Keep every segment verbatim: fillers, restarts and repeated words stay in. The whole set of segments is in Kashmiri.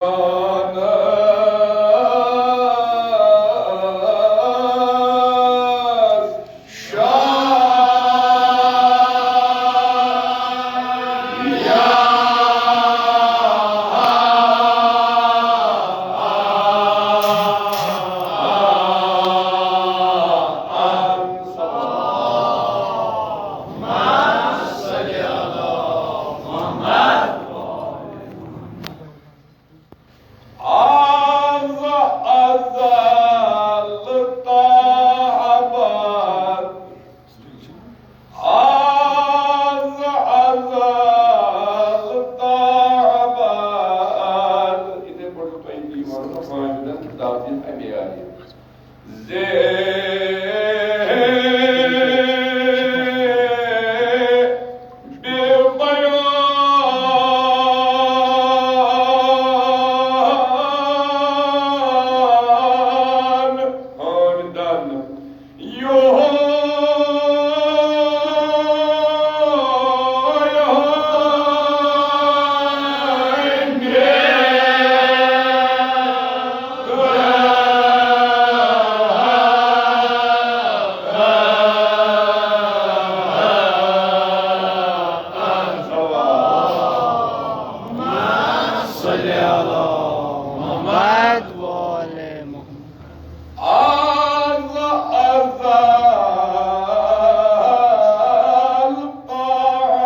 از ازل تا ابد، از ازل تا ابد۔ یِتھَے پٲٹھۍ چھُ تۄہہِ یہِ وَنُن، کٲنٛسہِ ہٕنٛدٮ۪ن دعوتن اَمے آیہِ۔ زِ بے بیان حامدن یوہے صلی علی محمد و آل محمد۔ از ازل تا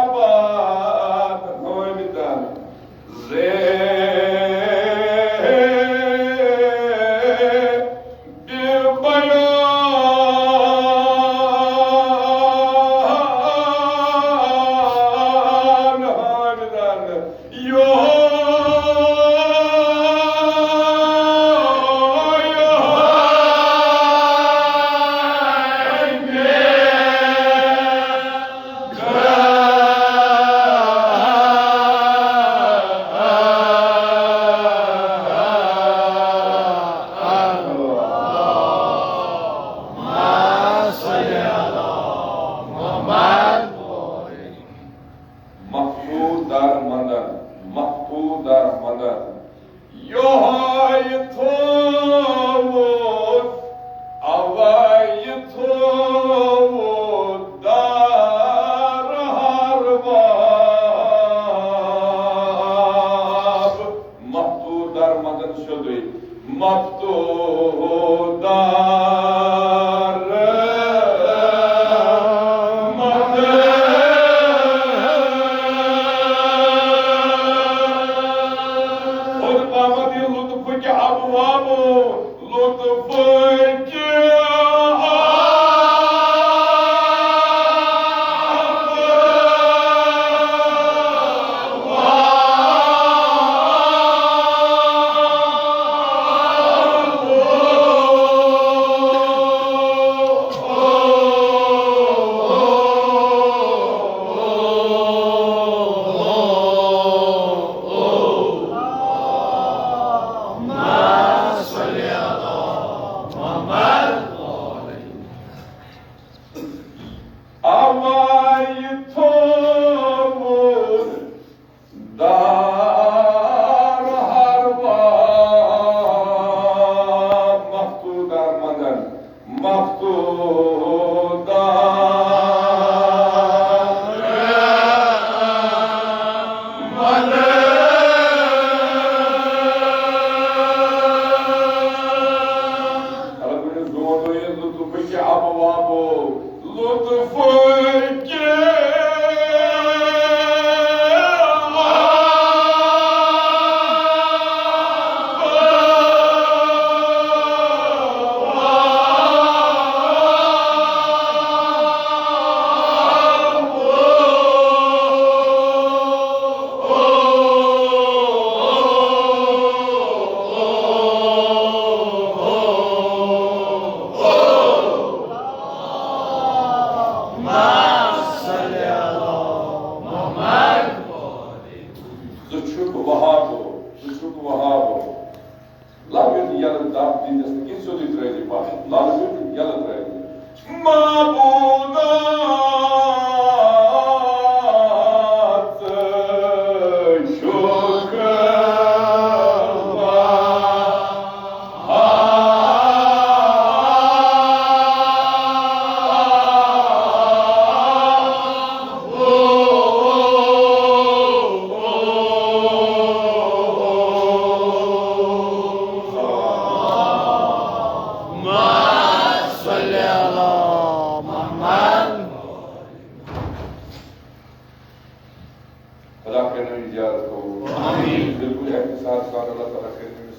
ابد حامدن زِ بے بیان حامدن یوہے محبوب در مندن، محبوب در مندن، یوہے تھووُتھ، اوے تھووُتھ در ہر باب۔ مفتوح در مندن سیوٚدُے۔ مفتوح در مندن۔ خود پامد لطف کے ابواب، لطف کے اوے تھووُتھ در ہر باب۔ مفتوح در مندن، مفتوح در مندن۔ الگ لطف کے ابواب، لطف کے ژٕ چھُکھ وہاب، ژٕ چھُکھ وہاب۔ لَبہِ ہُنٛد یَلہٕ دَب دِنَس نہٕ کینٛہہ، سیوٚدُے ترٛٲوِو پَتھ۔ لَبہِ ہُنٛد یَلہٕ ترٛٲوِو۔ معبودا ژٕ چھُکھ اللہ تعالیٰ کٔرِنۍ أمِس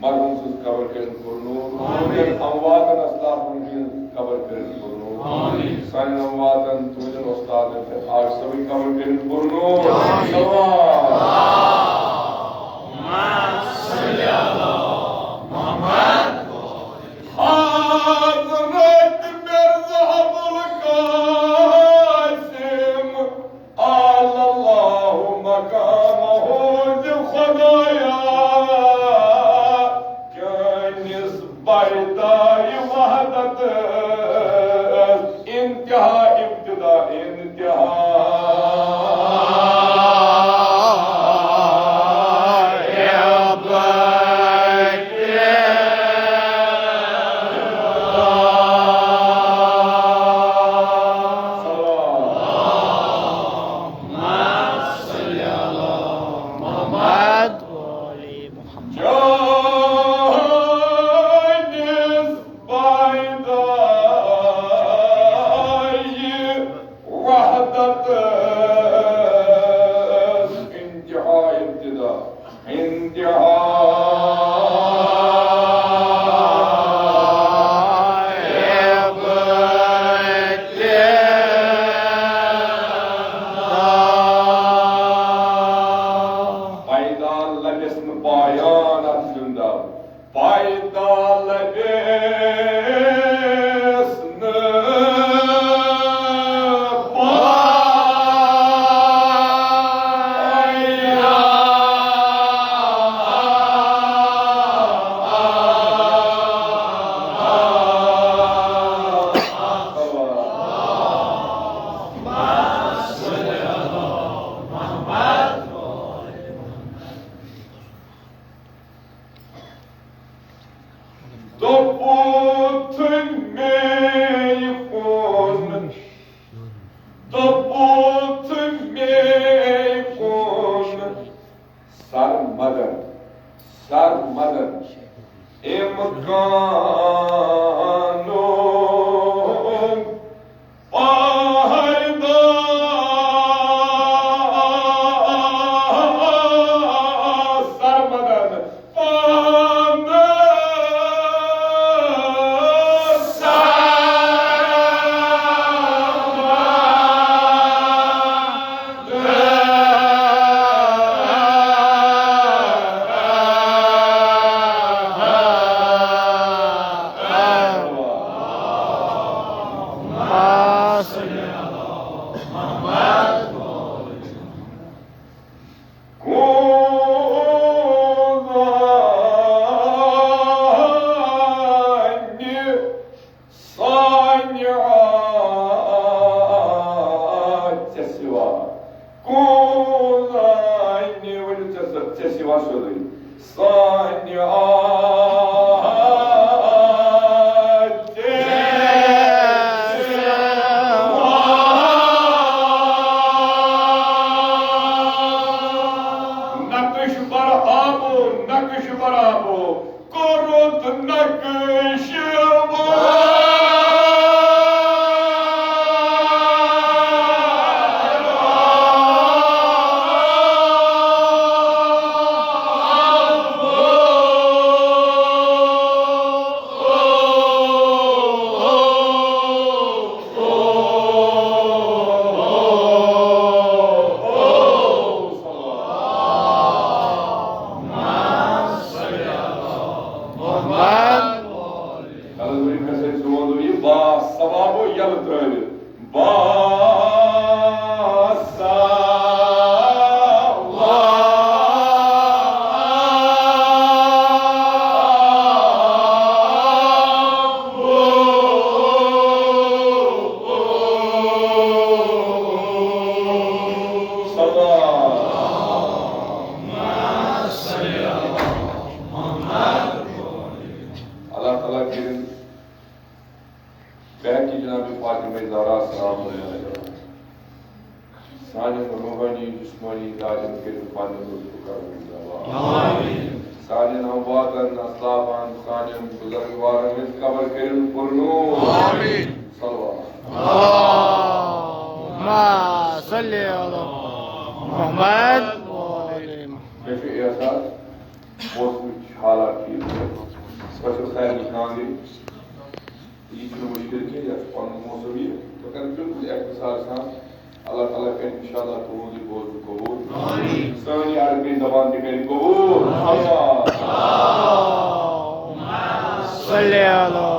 مرحوٗم سٕنٛز قبر کٔرِنۍ پُرنوٗر۔ آمین۔ امواتن اسلافن ہٕنٛز قبر کٔرِنۍ پُرنوٗر۔ آمین۔ سانٮ۪ن امواتن، تُہٕنٛدٮ۪ن وۄستادن تہٕ حاج صٲبٕنۍ قبر کٔرِنۍ پُرنوٗر۔ آمین۔ صلوات۔ حضرت مرزا ابوالقاسم، اعلی اللہ مقامہ، زِ خدایا، چٲنِس پیدائے وحدت ٲس انتہا ابتدا، انتہا محمد۔ چٲنِس پیدائے وحدت ٲس انتہا ابتدا، انتہا ابتدا۔ پیدا لبس نہٕ پایان اتھ زندہ۔ پیدا لبس نہٕ پایان۔ دوٚپُتھ مے کُن، دوٚپُتھ مے کُن، سرمدن، سرمدن، امکانُک پہرٕدار سرمدن پانہٕ سرمدن۔ کون زانہِ سانہِ ژےٚ سوا؟ کون زانہِ، ؤنِو ژےٚ سوا، ژےٚ سوا سیوٚدُے۔ سانہِ آ نقش بر آبو، نقش بر آبو، کوٚرُتھ نقش بر۔ محمد۔ کلہٕ ؤرِو کھسٲوِتھ سون دۄہ یہِ با ثوابو یَلہٕ ترٛٲوِتھ۔ با ثواب۔ اللہ تعالیٰ کٔرِن بیٚیہِ تہِ جناب فاطمہ زہرا سلام علیہا سانٮ۪ن روحٲنی، جسمٲنی دادٮ۪ن کٔرِن پننہِ لطفہٕ کرم زوال۔ آمین۔ سانٮ۪ن امواتن، اسلافن، سانٮ۪ن بزرگوارن ہٕنٛز قبر کٔرِن پُرنوٗر۔ آمین۔ صلوات۔ اللہم صل علی محمد و آل محمد۔ مےٚ چھُ احساس، موسمٕچ حالات ٹھیٖک چھِ۔ تۄہہِ چھو سارنٕے کانٛگرِ۔ یہِ چھُنہٕ مُشکِل کینٛہہ، یَتھ چھُ پَنُن موسم یہِ۔ بہٕ کَرٕ بِلکُل اختصار سان۔ اللہ تعالیٰ کَرِ اِنشاءاللہ تُہُنٛد یہِ بوزُن قبوٗل۔ آمین۔ سٲنۍ یہِ عربی زبان تہِ کَرِ قبوٗل۔ آمین۔ اللہ۔ صلی علی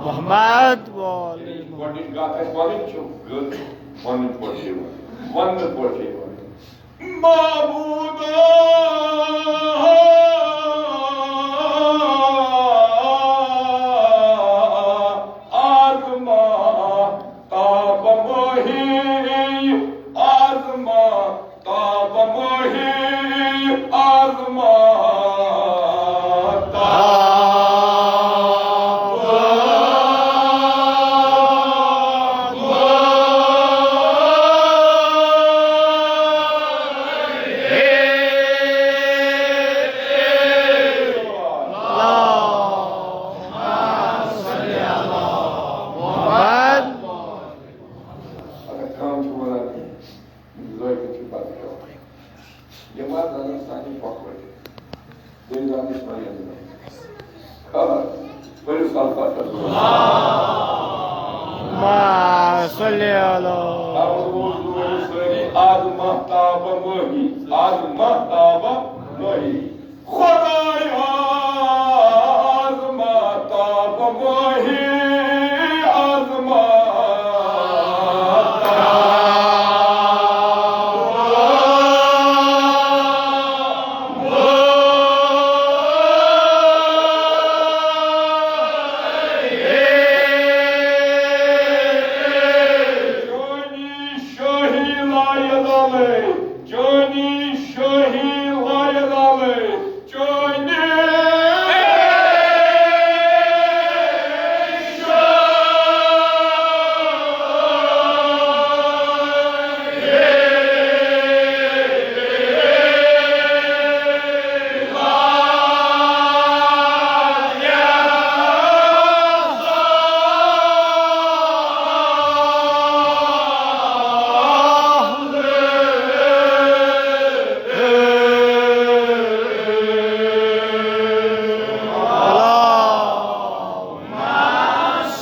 محمد و آل محمد۔ گۄڈٕنِچ کَتھ اَسہِ وَنٕنۍ چھِ، گٔژھ وَنٕنۍ پٲٹھۍ یِوان۔ وَننہٕ پٲٹھۍ یِوان۔ معبودا، آزما تاب ماہی، آزما تاب ماہی، آزما تاب۔ اگر کانٛہہ چھُ وَنان، یہِ زٲوِتھ چھُ بَتہٕ کھٮ۪وان۔ یِم حظ زَنہٕ سانہِ پۄپھٕ چھِ۔ بیٚیہِ زَنہٕ چھِ وَنان۔ خبر۔ ؤلِو صلوات پَرو۔ ما صلی اللہ۔ اَوٕ روٗد ؤلِو سٲری، آز ماہتاب مٲہی، آز ماہتاب مٲہی۔ خدایا، آز ماہتاب ماہی، آز ماہتاب۔ چونی شاہی لایت علی، چونی شاہی لایت علی، چونی شاہی۔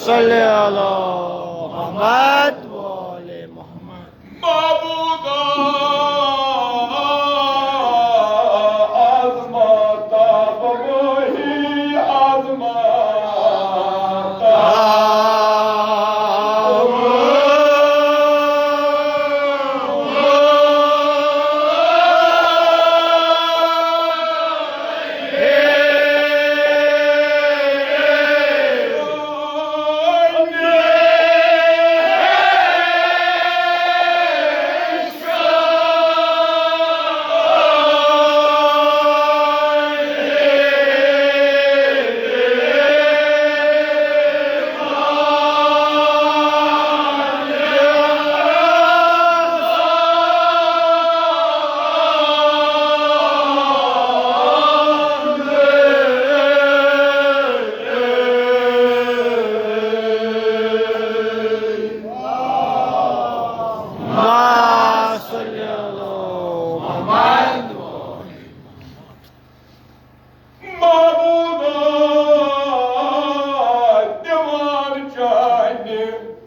صلی علی محمد و آل محمد۔ معبودا، آزما تاب ماہی، آزما تاب۔ معبودا، دیوار چانہِ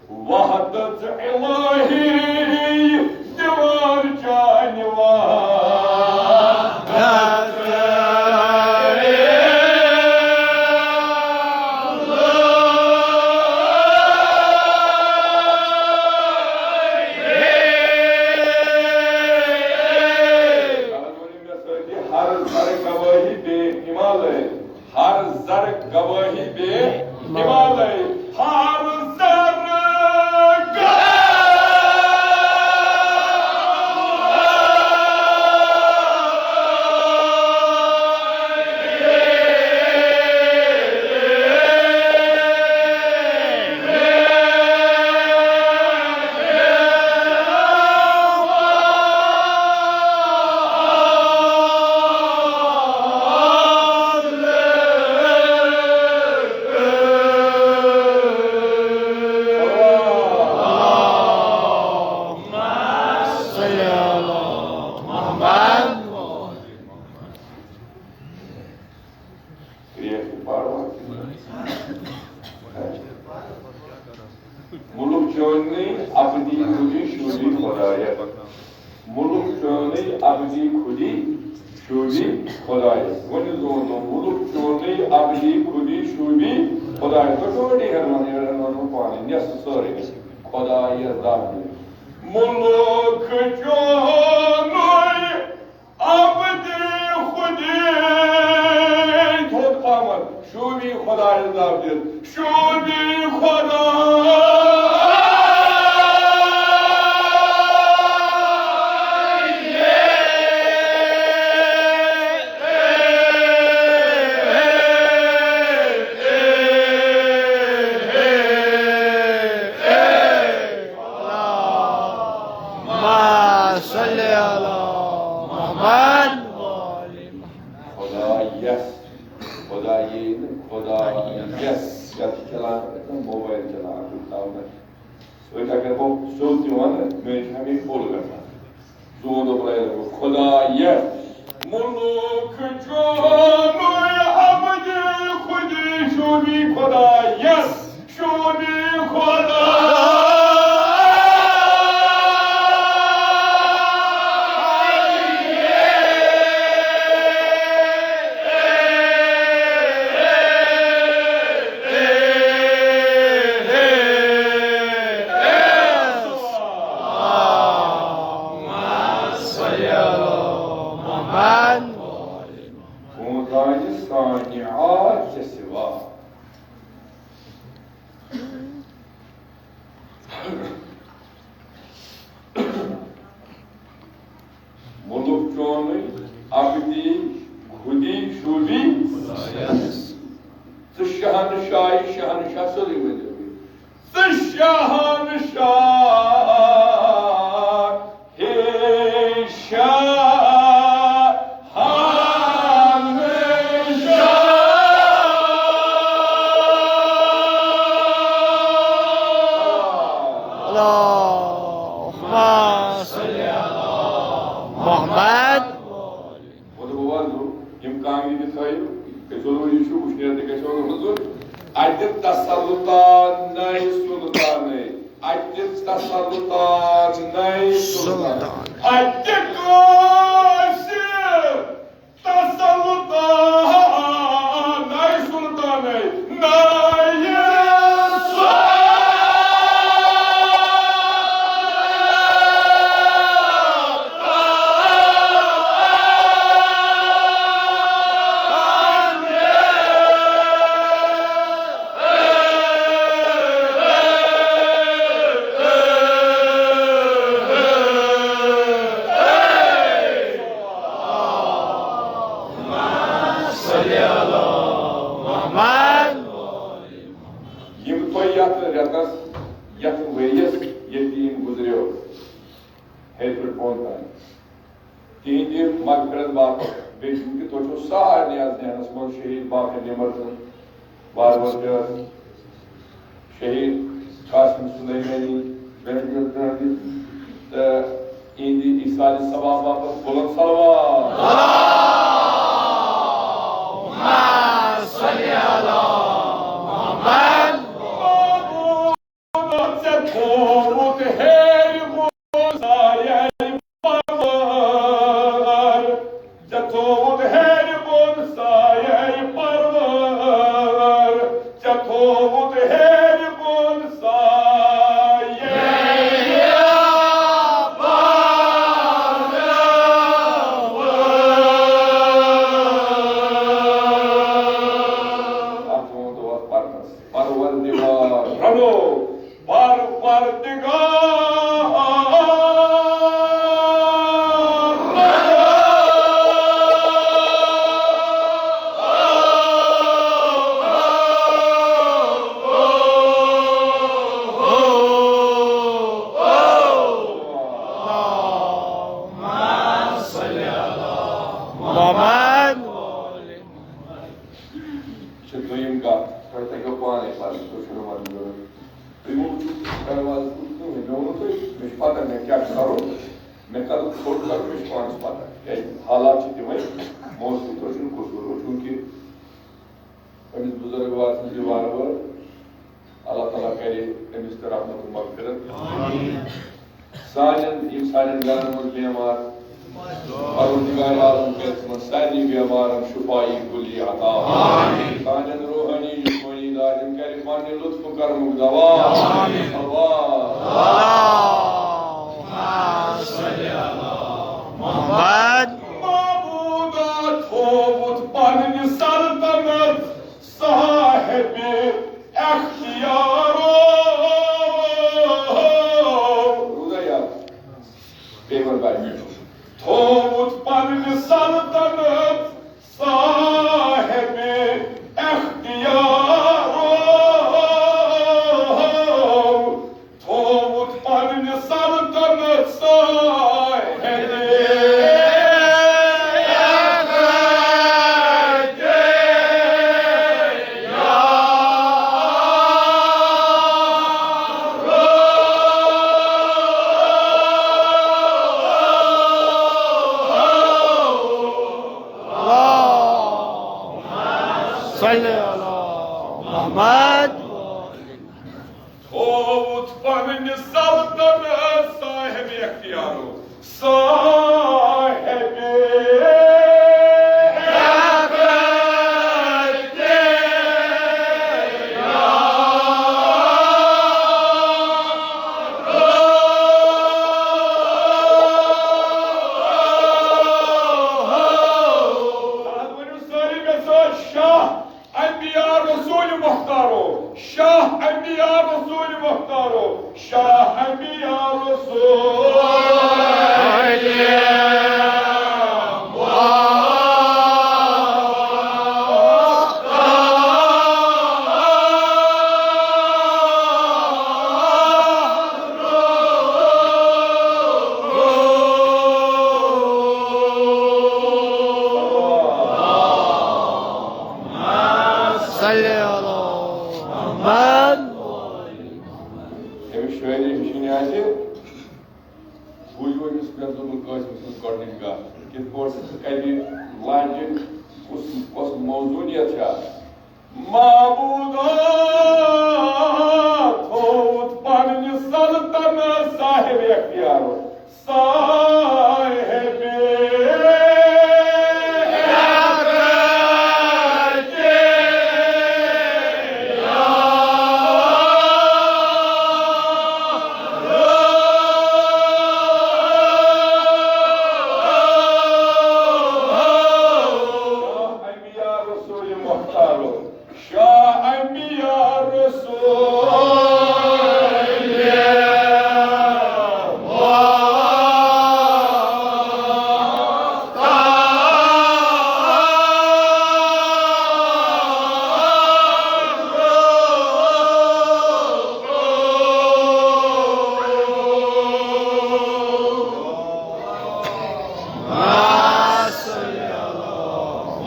وحدت الہی، دیوار چانہِ وحدت۔ ہر زر گواہی بے ہمالے، ہر زر گواہی بے ہمالے، ہر زر گواہی۔ ملک چونی ابدی خودی شوبی خدایت۔ ملک چونی ابدی خودی شوبی خدایت۔ ونی زون دو ملک چونی ابدی خودی شوبی خدایت۔ تو چونی ہرمان، ہرمان پانی نیس سوری خدایت دار۔ ملک چونی ابدی خودی تھوٚد پہمتھ، شوٗبی خۄدایَس دَب دِتھ، شوٗبی خۄدایَس۔ اللهم صل على محمد وآل محمد۔ خدایس، خدایے نہٕ، خدایس۔ یتھ چلان، موبایل چلان، تھاوان۔ سُہ اگر بہٕ سیوٚد تہِ وَنہٕ، مےٚ چھُ ہمیشہِ پوٚل گژھان۔ زون دوٚپ رۄبَس، خدایس، ملک چونُے ابدی خودی شوٗبی خدایس۔ شوٗبی خدا۔ کون زانہِ سانہِ آ ژےٚ سوا۔ ملک چونُے ابدی خودی شوٗبی۔ ژٕ شہنشاہی شہنشاہ سیوٚدُے ؤنِو۔ ژٕ شہنشاہ۔ ہے شاہ، ہمیشہ۔ اللهم صل على محمد۔ وۄنۍ دوٚپ وۄنۍ یِم کانٛگرِ تہِ تھٲیِو، یہِ ضروٗری چھُ، وٕشنیر تہِ گژھِ روزُن حضوٗر۔ اَتہِ تسلطان نَے سُلطانَے۔ اَتہِ تسلطان نَے سُلطان۔ سُلطان۔ اَتہِ کٲنٛسہِ تسلطان نَے سُلطانَے نَے سُلطان۔ یِم تۄہہِ یَتھ رٮ۪تَس، یَتھ ؤریَس ییٚتہِ یِم گُزریو، ہیٚرِ پٮ۪ٹھ بۄن تام۔ تِہنٛدِ مغفرت باپتھ، بیٚیہِ چوٗنٛکہِ تۄہہِ چھو سارنٕے آز ذہنس منٛز شہید باقر نعمت سُنٛد وارٕ وارٕ پیٲر، شہید قاسم سلیمانی، تہٕ یِہنٛدِ ایصال ثواب باپتھ بُلند صلوات۔ اللهم صل على محمد۔ ژےٚ تھووُتھ ہیٚرِ بۄن سایَے پروَر۔ ژےٚ تھووُتھ ہیٚرِ بۄن سایَے پروَر۔ ژےٚ تھووُتھ ہیٚرِ بۄن سایَے پروَر۔ اَتھ ووٚن دۄہَس پَرنَس۔ پروردگار ربو، پروردگار ربو۔ اللهم صل على محمد۔ چھِ دوٚیِم کَتھ، تۄہہِ تَگیو پانَے پَرٕنۍ، تُہۍ چھِو نہٕ وَنُن ضروٗرت۔ تُہۍ مہٕ وٕچھِو دروازَس کُن کٕہٕنۍ، مےٚ ووٚنوُ تۄہہِ، مےٚ چھِ پَتہ مےٚ کیٛاہ چھُ کَرُن، مےٚ کَتٮ۪تھ ژھوٚٹ کَرُن، مےٚ چھِ پانَس پَتہ۔ کیٛازِ حالات چھِ تِمَے، موسمٕکۍ تۄہہِ چھُنہٕ قصوٗر، چوٗنٛکہِ أمِس سانٮ۪ن، یِم سانٮ۪ن گرن منٛز بیمار، پروردگار عالم کٔرِتھ تِمن سارنٕے بیمارن شفائی کلی عطا۔ سانٮ۪ن روحانی جسمانی دادٮ۪ن کٔرِتھ پننہِ لطف کرمُک دوا۔ اللہ۔ محمد۔ معبودا تھووُتھ پننہِ سلطنت صاحب اختیارو۔ روٗدا یاد؟ پیغمبر پاک۔ تھووُتھ پننہِ سلطنت صاحب اختیارو۔ تھووُتھ پننہِ سلطنت صاحب۔ صلی علی محمد۔ تھووُتھ پننہِ سلطنت صاحب اختیارو، صاحب اختیارو۔ ؤنِو سٲری مےٚ سۭتۍ، شاہ انبیاء رسول مختارو، شاہ انبیاء رسول مختارو، شاہ انبیاء رسول۔ صلی علی محمد۔ أمِس شٲعری ہیٚچھِنۍ آسہِ، بوٗزِو أمِس پٮ۪ٹھ دوٚپُن کٲنٛسہِ أمۍ سٕنٛز گۄڈٕنِچ کَتھ، کِتھ پٲٹھۍ سُہ کَتہِ لاجہِ، کُس، کۄس موضوٗعیت چھِ اَتھ۔ معبودا تھووُتھ پننہِ سلطنت صاحب اختیار۔ صاحب انبیاء رسول مختارو، شاہ انبیاء رسول۔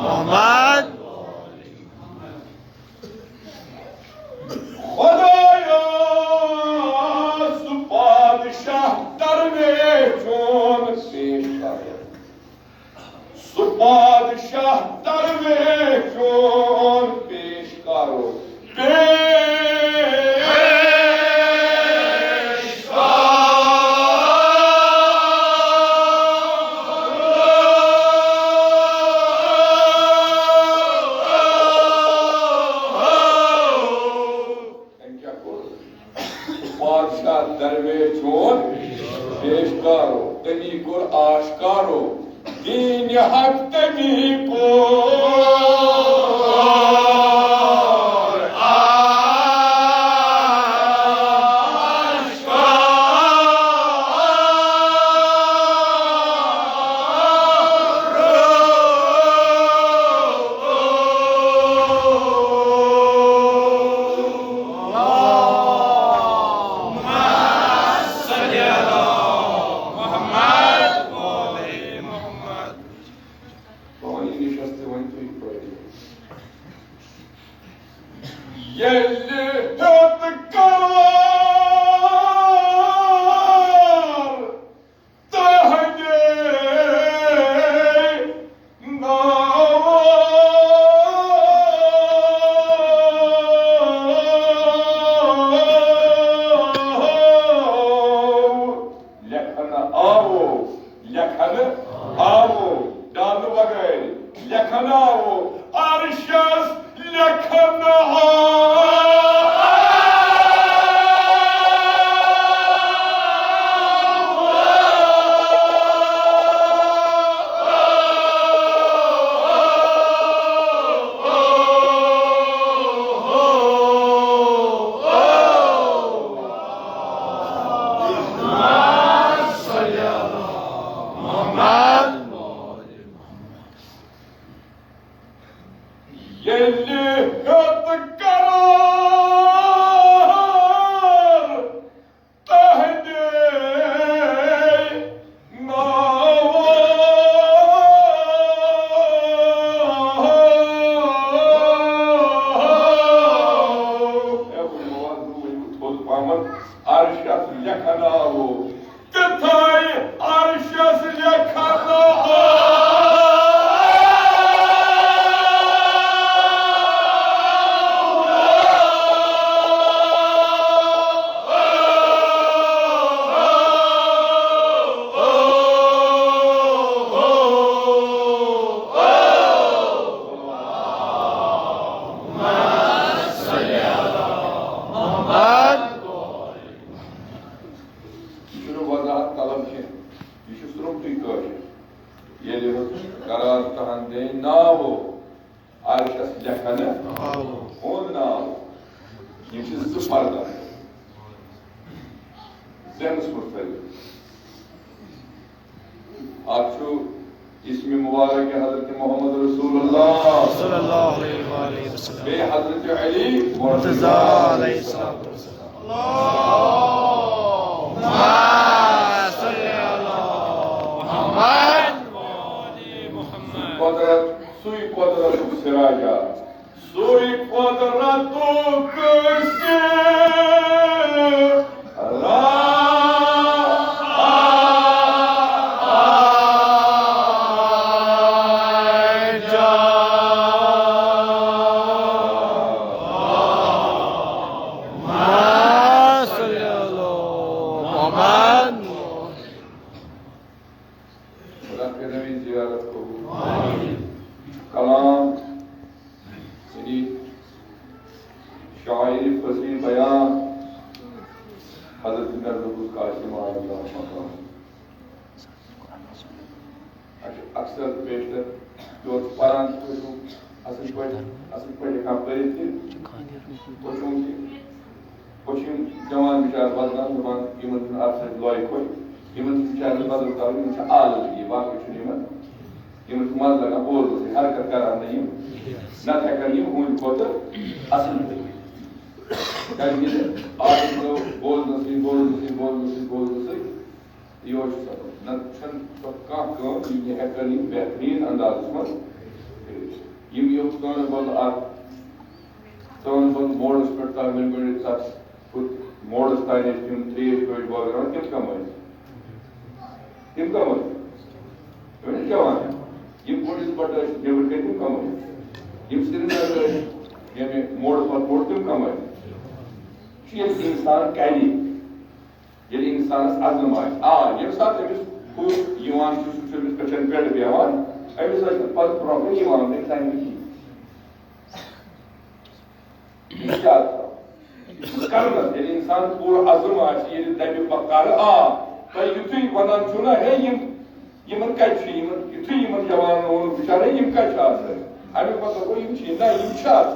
محمد۔ خدایا، سُہ پادشاہ درویش چون پیش کرو۔ سُہ پادشاہ درویش چون پیش کرو۔ پیش کرو۔ أمۍ کیٛاہ کوٚر؟ بادشاہ درویش چون پیشکارو، تٔمی کوٚر آشکارو دین حق، تٔمی کوٚر آشکارو۔ بہٕ وَنہٕ اِنگلِشَس تہِ وۄنۍ تُہۍ پرٛٲرِو۔ ییٚلہِ ہیوٚت قرار تہنٛدے ناوٕ۔ عرشس لیکھن ییٚلہِ ہیوٚت قرار تہنٛدِ ناوٕ۔ اے، بہٕ وَنہٕ وۄنۍ تھوٚد پہمتھ، عرشس لیکھناوو۔ تِتھے عرشس لیکھن یہِ چھُنہٕ وضاحت طلب کینٛہہ، یہِ چھُ سرٛوٚمتُے کٲشُر۔ ییٚلہِ حظ قرار تہنٛدے ناوو، عرشس لیکھن ہُنٛد ناو۔ یِم چھِ زٕ پردٕ ذہنس منٛز تھٲوِتھ۔ اکھ چھُ اسم مبارک حضرت محمد رسول اللہ، صلی اللہ علیہ وآلہ وسلم۔ بیٚیہِ حضرت علی مرتضیٰ علیہ السلام۔ اللہم صل علی محمد۔ قدرت، سُے قدرتُک سراجا، سُے قدرتُک سراجا۔ صلی اللہ محمد۔ خدا کٔرِنَے زیارت قبول۔ کلام، یعنی شاعر فصیح بیان حضرت مرزا ابوالقاسم عالم رحمۃ اللہ۔ اچھا، اکثر بیشتر یور چھُ پران تہِ، تُہۍ چھِو اصٕل پٲٹھۍ، اصٕل پٲٹھۍ ہٮ۪کان پٔرِتھ تہِ۔ گوٚو چوٗنٛکہِ وۄنۍ چھِ یِم جوان بِچار وَدان، دَپان، یِمَن چھُنہٕ اَتھ سۭتۍ لایق خۄش، یِمَن چھُ بِچارَن بدل کَرُن، یِمَن چھِ عادت یہِ، باقٕے چھُنہٕ یِمَن، یِمَن چھُ مَزٕ لَگان بوزنَسٕے، حرکت کَران نہٕ یِم، نَتہٕ ہٮ۪کَن یِم ہُنٛد کھۄتہٕ اَصٕل پٲٹھۍ۔ کیٛازِ ییٚلہِ عادت گوٚو بوزنَسٕے، بوزنَسٕے، بوزنَسٕے، بوزنَسٕے، یہِ اوس سَپدان۔ نَتہٕ چھَنہٕ سۄ کانٛہہ کٲم، یِم یہِ ہٮ۪کَن یِم بہتریٖن اندازَس منٛز کٔرِتھ۔ یِم یِم ژٲنہٕ بَل اَتھ، ژٲنہٕ بَل موڈَس پٮ۪ٹھ تَتھ وۄنۍ گۄڈٕ تَتھ ہُتھ موڈَس تام ٲسۍ تِم ترٛیش ویش بٲگراوان، تِم کَم ٲسۍ؟ تِم کَم ٲسۍ؟ تِم ٲسۍ جوان۔ یِم گُرِس پٮ۪ٹھ ٲسۍ نیٚبرٕ کَنۍ، تِم کَم ٲسۍ؟ یِم سرینگر ٲسۍ، ییٚمہِ موڈٕ پَتہٕ موڈ، تِم کَم ٲسۍ؟ چھُ ییٚلہِ اِنسان کَرِ، ییٚلہِ اِنسانَس عزم آسہِ، آ، ییٚمہِ ساتہٕ أمِس ہُہ یِوان چھُ، سُہ چھُ أمِس أچھَن پٮ۪ٹھ بیٚہوان، أمِس ٲسۍ نہٕ پَتہٕ پرٛابلِم یِوان، أمِس آسہِ نہٕ کِہیٖنۍ۔ یہِ چھُ زیادٕ پرٛابلِم۔ یہِ چھُ قلبَس، ییٚلہِ اِنسان پوٗرٕ عزم آسہِ، ییٚلہِ دَپہِ، "بہٕ کَرٕ"، آ، تۄہہِ یُتھُے وَنان چھُو نہ، "ہے، یِم، یِمَن کَتہِ چھِ، یِمَن"، یُتھُے یِمَن جوانَن ووٚنُکھ، "بِچارے، یِم کَتہِ چھِ آز؟" اَمیُک مطلب گوٚو، یِم چھِ، نہ، یِم چھِ آز۔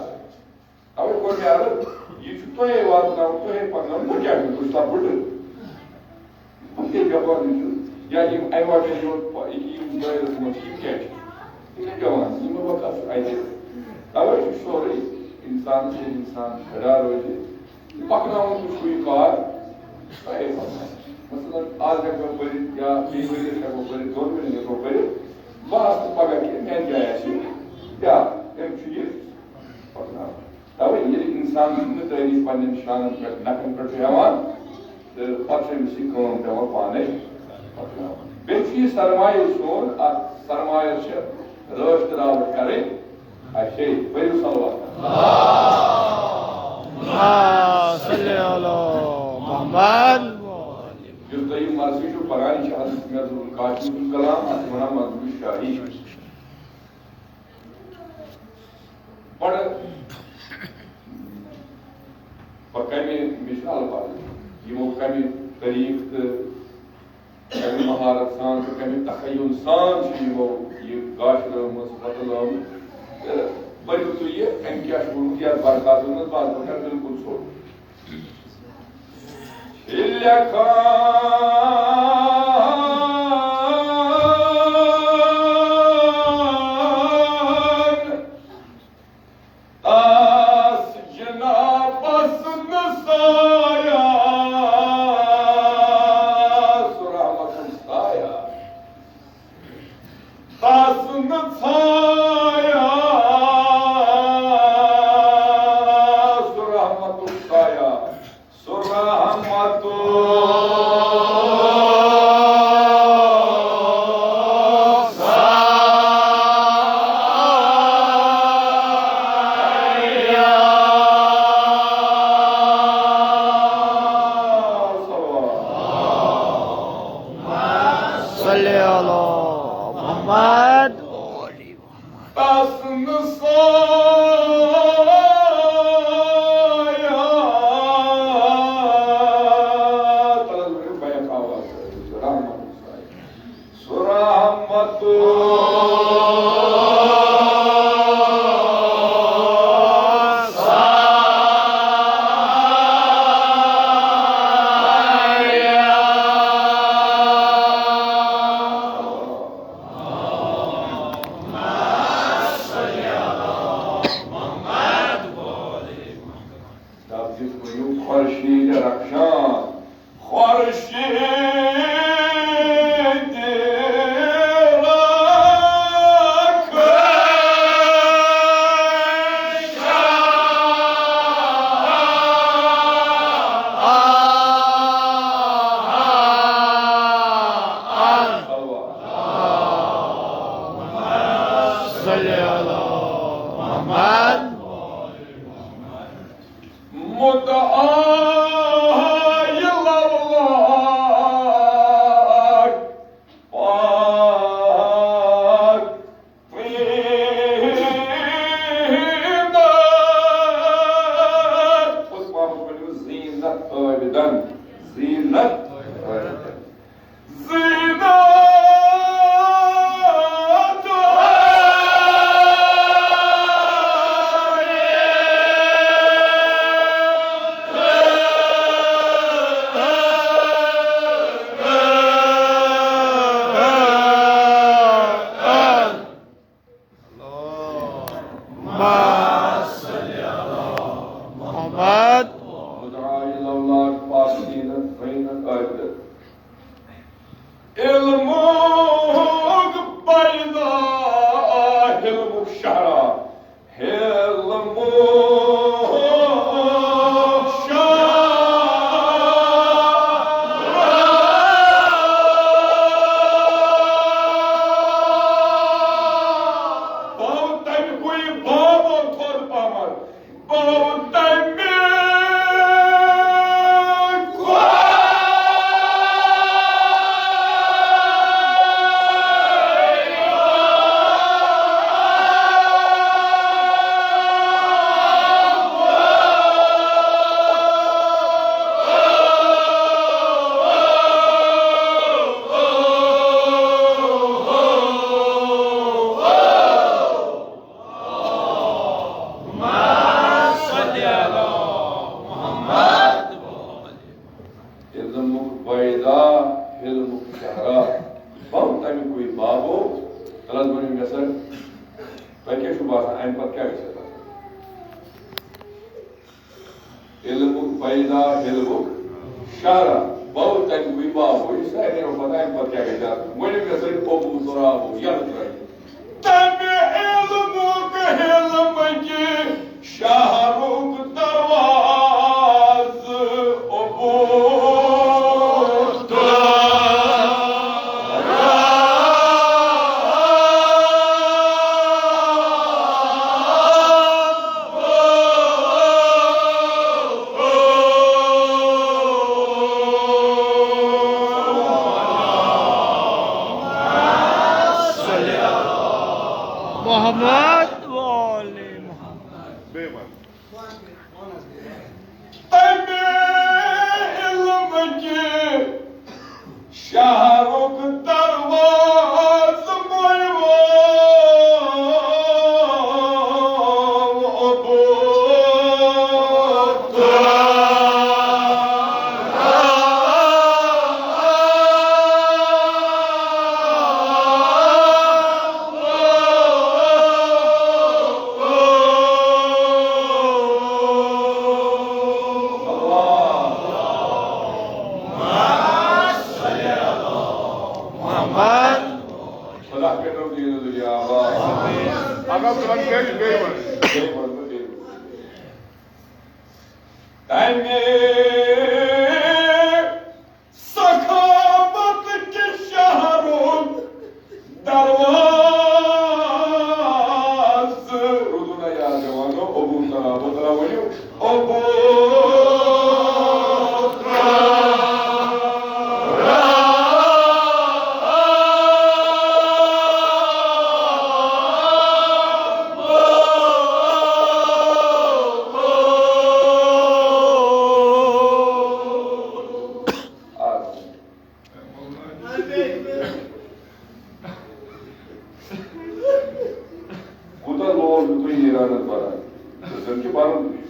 اَوَے کوٚر مےٚ عرض، یہِ چھُ تۄہے واتناوُن، تۄہے پَکناوُن، بہٕ کیٛاہ چھُس، بہٕ چھُسا بٕڈٕ؟ بہٕ کیٛاہ جوانٕے چھُس؟ یا یِم اَمہِ واجٮ۪ن یِوان پَ-، یہِ کہِ یِم دٲیرَس منٛز چھِ، یِم کیٛاہ چھِ؟ یِم چھِ جوان، یِمَن وقت چھُ اَتہِ۔ تَوَے چھُ سورُے اِنسانَس، ییٚلہِ اِنسان کھڑا روزِ، یہِ پَکناوُن تہِ چھُ یہِ کار، تۄہے پَکناوُن۔ مثلاً، آز ہٮ۪کو پٔرِتھ یا بیٚیہِ ؤرِیَس ہٮ۪کو پٔرِتھ، دۄن ؤرِیَن ہٮ۪کو پٔرِتھ، بہٕ آسہٕ نہٕ پَگاہ کینٛہہ، میٛانہِ جایہِ آسہِ بیٛاکھ، أمۍ چھُ یہِ پَکناوُن۔ تَوَے ییٚلہِ اِنسان ذِمہٕ دٲری پنٛنٮ۪ن شانَن پٮ۪ٹھ، نَکھَن پٮ۪ٹھ چھُ ہٮ۪وان، تہٕ پَتہٕ چھُ أمِس یہِ کٲم پٮ۪وان پانَے پَکناوٕنۍ۔ بیٚیہِ چھُ یہِ سرمایہِ سون، اَتھ سرمایَس چھِ رٲچھ تہٕ راوَٹھ کَرٕنۍ اَسے۔ پٔرِو صلوات۔ اللہم صل علی محمد۔ یُس تۄہہِ یہِ مرثی چھُو پَران، یہِ چھِ حضرت مرزا ابوالقاسم سُنٛد کلام، اَتھ چھِ وَنان مطلب شاہی۔ کمہِ، مےٚ چھُنہٕ الفاظ، یِمو کمہِ طریٖقہٕ تہٕ کمہِ مہارت سان تہٕ کمہِ تخیل سان چھِ یِمو یہِ گاش رٲومٕژ، وۄتہٕ لٲومٕژ۔ تہٕ پٔرِو تُہۍ یہِ، أمۍ کیٛاہ چھُ ووٚنمُت یَتھ برکاتَن منٛز، بہٕ حظ پَرٕ کَرٕ بِلکُل ژھوٚٹ۔ چھِ لیکھان تس جنابس نہٕ سایہ، سُہ رحمتُک سایہ۔ تس نہٕ سایہ، سُہ رحمتُک سایہ۔ سُہ رحمتُک سایہ۔ صلی علی محمد۔ تس نہٕ سایہ۔ تَلہٕ ؤنِو بیک آواز سۭتۍ، رحمتُک سایہ۔ سُہ رحمتُک سایہ۔ دَپ دِتھ ؤنِو خورشیٖد رخشان، خورشیٖد رخشان۔ صلی علی محمد۔ مدعا یہِ لولاک پاک زینت۔ عثمان ؤنِو زینت عٲبدن، زینت عٲبدن۔ زینت۔ اللهم صل على محمد۔ مدعا یہِ لولاک پاک زینت زینت عٲبدن۔ علمُک پیدا، علمُک شہرا، علمُک شہرا۔ بہٕ تَمہِ کُے بابو تھوٚد پہمتھ۔ بہٕ تَمہِ علمُک بیدا، علمُک شہرا، بہٕ تَمہِ کُے بابو۔ تَلہٕ حظ ؤنِو مےٚ سۭتۍ، تۄہہِ کیٛاہ چھُو باسان، اَمہِ پَتہٕ کیٛاہ گژھِ پَتہٕ؟ علمُک بیدا، علمُک شہرا، بہٕ تَمہِ کُے بابو۔ یہِ سارنٕے پَتہ، اَمہِ پَتہٕ کیٛاہ گژھِ؟ ؤنِو مےٚ سۭتۍ، ابو ترابو، یَلہٕ ترٲیِو۔ تَمہِ علمُک، علمٕکہِ شہرُک دروازٕ عبور۔ محمد وآل محمد۔ بیٚیہِ وَن۔ تَمہِ شہرُک دروازٕ مۄیوم ابو تراب۔ محمد۔ خدا کٔرِنو دیٖن دُنیا آباد۔ اگر ژٕ وَن بیٚیہِ، بیٚیہِ وَن۔ بیٚیہِ وَن بہٕ، بیٚیہِ وَن۔ تَمہِ سخاوت کہِ شہرُک دروازٕ۔ روٗدوٗ نا یاد جوانو، ابو تراب، ابو تراب ؤنِو۔ ابو تراب۔ کوٗتاہ لول چھُ تُہۍ ایرانس بران؟ تہٕ زن چھُ برُن تہِ۔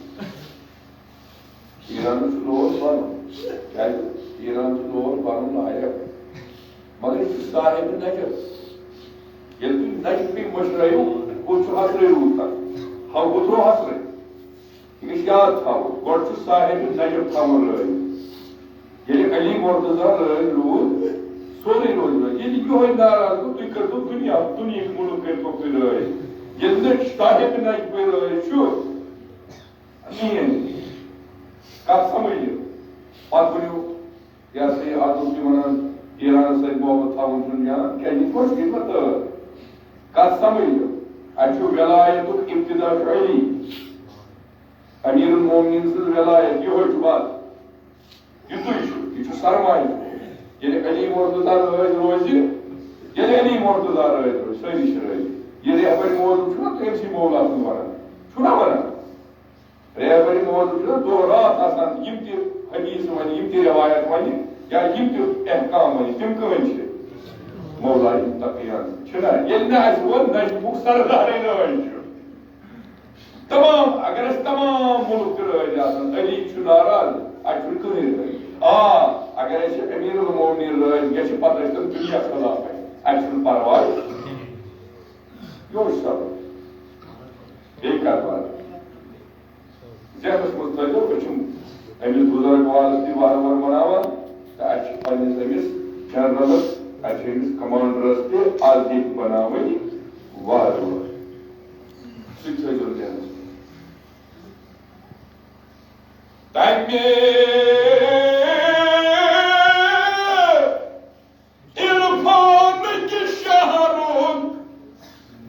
ایرانس چھُ لول برُن۔ کیازِ؟ ایران چھُ لول برُن لایق۔ مگر یہِ چھُ صاحب نجف۔ ییٚلہِ تُہۍ نجفٕے مٔشرٲیِو، کوٚت چھُ حسرٕے روٗد تتھ؟ ہاو ہُتھ رو حسرٕے۔ یہِ گژھِ یاد تھاوُن، گۄڈٕ چھُ صاحب نجف تھاوُن رٲضۍ۔ ییٚلہِ علی مرتضی رٲضۍ روٗد، سورُے روزِ رٲضۍ۔ ییٚلہِ یِہوٚے ناراض گوٚو، تُہۍ کٔرۍتو دُنیا، دُنیہٕکۍ مُلک کٔرۍتوکھ تُہۍ رٲضۍ۔ ییٚلہِ نہٕ صاحب نجفٕے رٲضۍ چھُ، کِہیٖنۍ۔ کَتھ سَمٕجھ یہِ؟ پَتہٕ ؤنِو، یہِ ہسا یہِ، اَتھ اوس یہِ وَنان، ایرانَس سۭتۍ محبت تھاوُن چھُنہٕ جان، کیٛازِ یہِ چھُ مُشکِل وۄنۍ تہٕ۔ کَتھ سَمٕجھ یہِ؟ اَتہِ چھُ وِلایتُک ابتدا چھُ علی۔ امیر المومنین سٕنٛز ولایت یِہوٚے چھُ بس۔ یِتُے چھُ، یہِ چھُ سرمایہِ۔ ییٚلہِ علی مرتضی رٲضۍ روزِ، ییٚلہِ علی مرتضی رٲضۍ روزِ، سٲری چھِ رٲضۍ۔ یہِ رہبر موضوع چھُنہ تٔمۍ سٕے مولا سُنٛد وَنان، چھُنہ وَنان؟ رہبر موضوع چھُنہ دۄہ راتھ آسان، یِم تہِ حدیث وَنہِ، یِم تہِ رِوایت وَنہِ، یا یِم تہِ احکام وَنہِ، تِم کٕہٕنۍ چھِ؟ مولا یِم تقیان چھِنہ؟ ییٚلہِ نہٕ اَسہِ ووٚن، نجفُک سردارٕے رٲضۍ چھُ۔ تمام، اگر أسۍ تمام مُلک تہِ رٲضۍ آسن، علی چھُ ناراض، اَتہِ چھُنہٕ کٕہٕنۍ رٲضۍ۔ آ، اگر اَسہِ امیر المومنین رٲضۍ گژھِ، پتہٕ ٲسۍ تِم دُنیا خلاف اَسہِ، اَسہِ چھُنہٕ پرواے۔ یہِ اوس سبق۔ بیٚیہِ کتھ باتھ؟ ذہنس منٛز تھٲیزیو، أسۍ چھِ أمِس بُزرگوارس تہِ وارٕ وارٕ بناوان، تہٕ اَسہِ چھِ پننِس أمِس جنرلس، اَسہِ چھِ أمِس کمانڈرس تہِ از ییٚتہِ بناوٕنۍ وارٕ وارٕ۔ سُہ تہِ تھٲیزیو ذہنس منٛز۔ تَمہِ عرفانٕکہِ شہرُک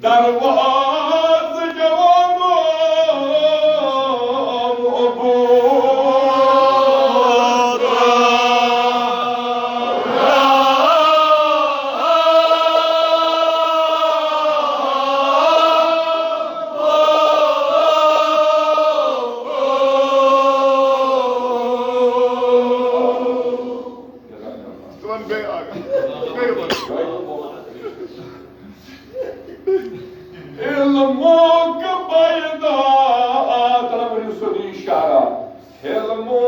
دروازٕ جوانو۔ تِمن گٔے اکھ۔ گٔے وۄنۍ۔ علمُک بیدار، ترٛاوُن سیوٚدُے اشارہ۔ علمُک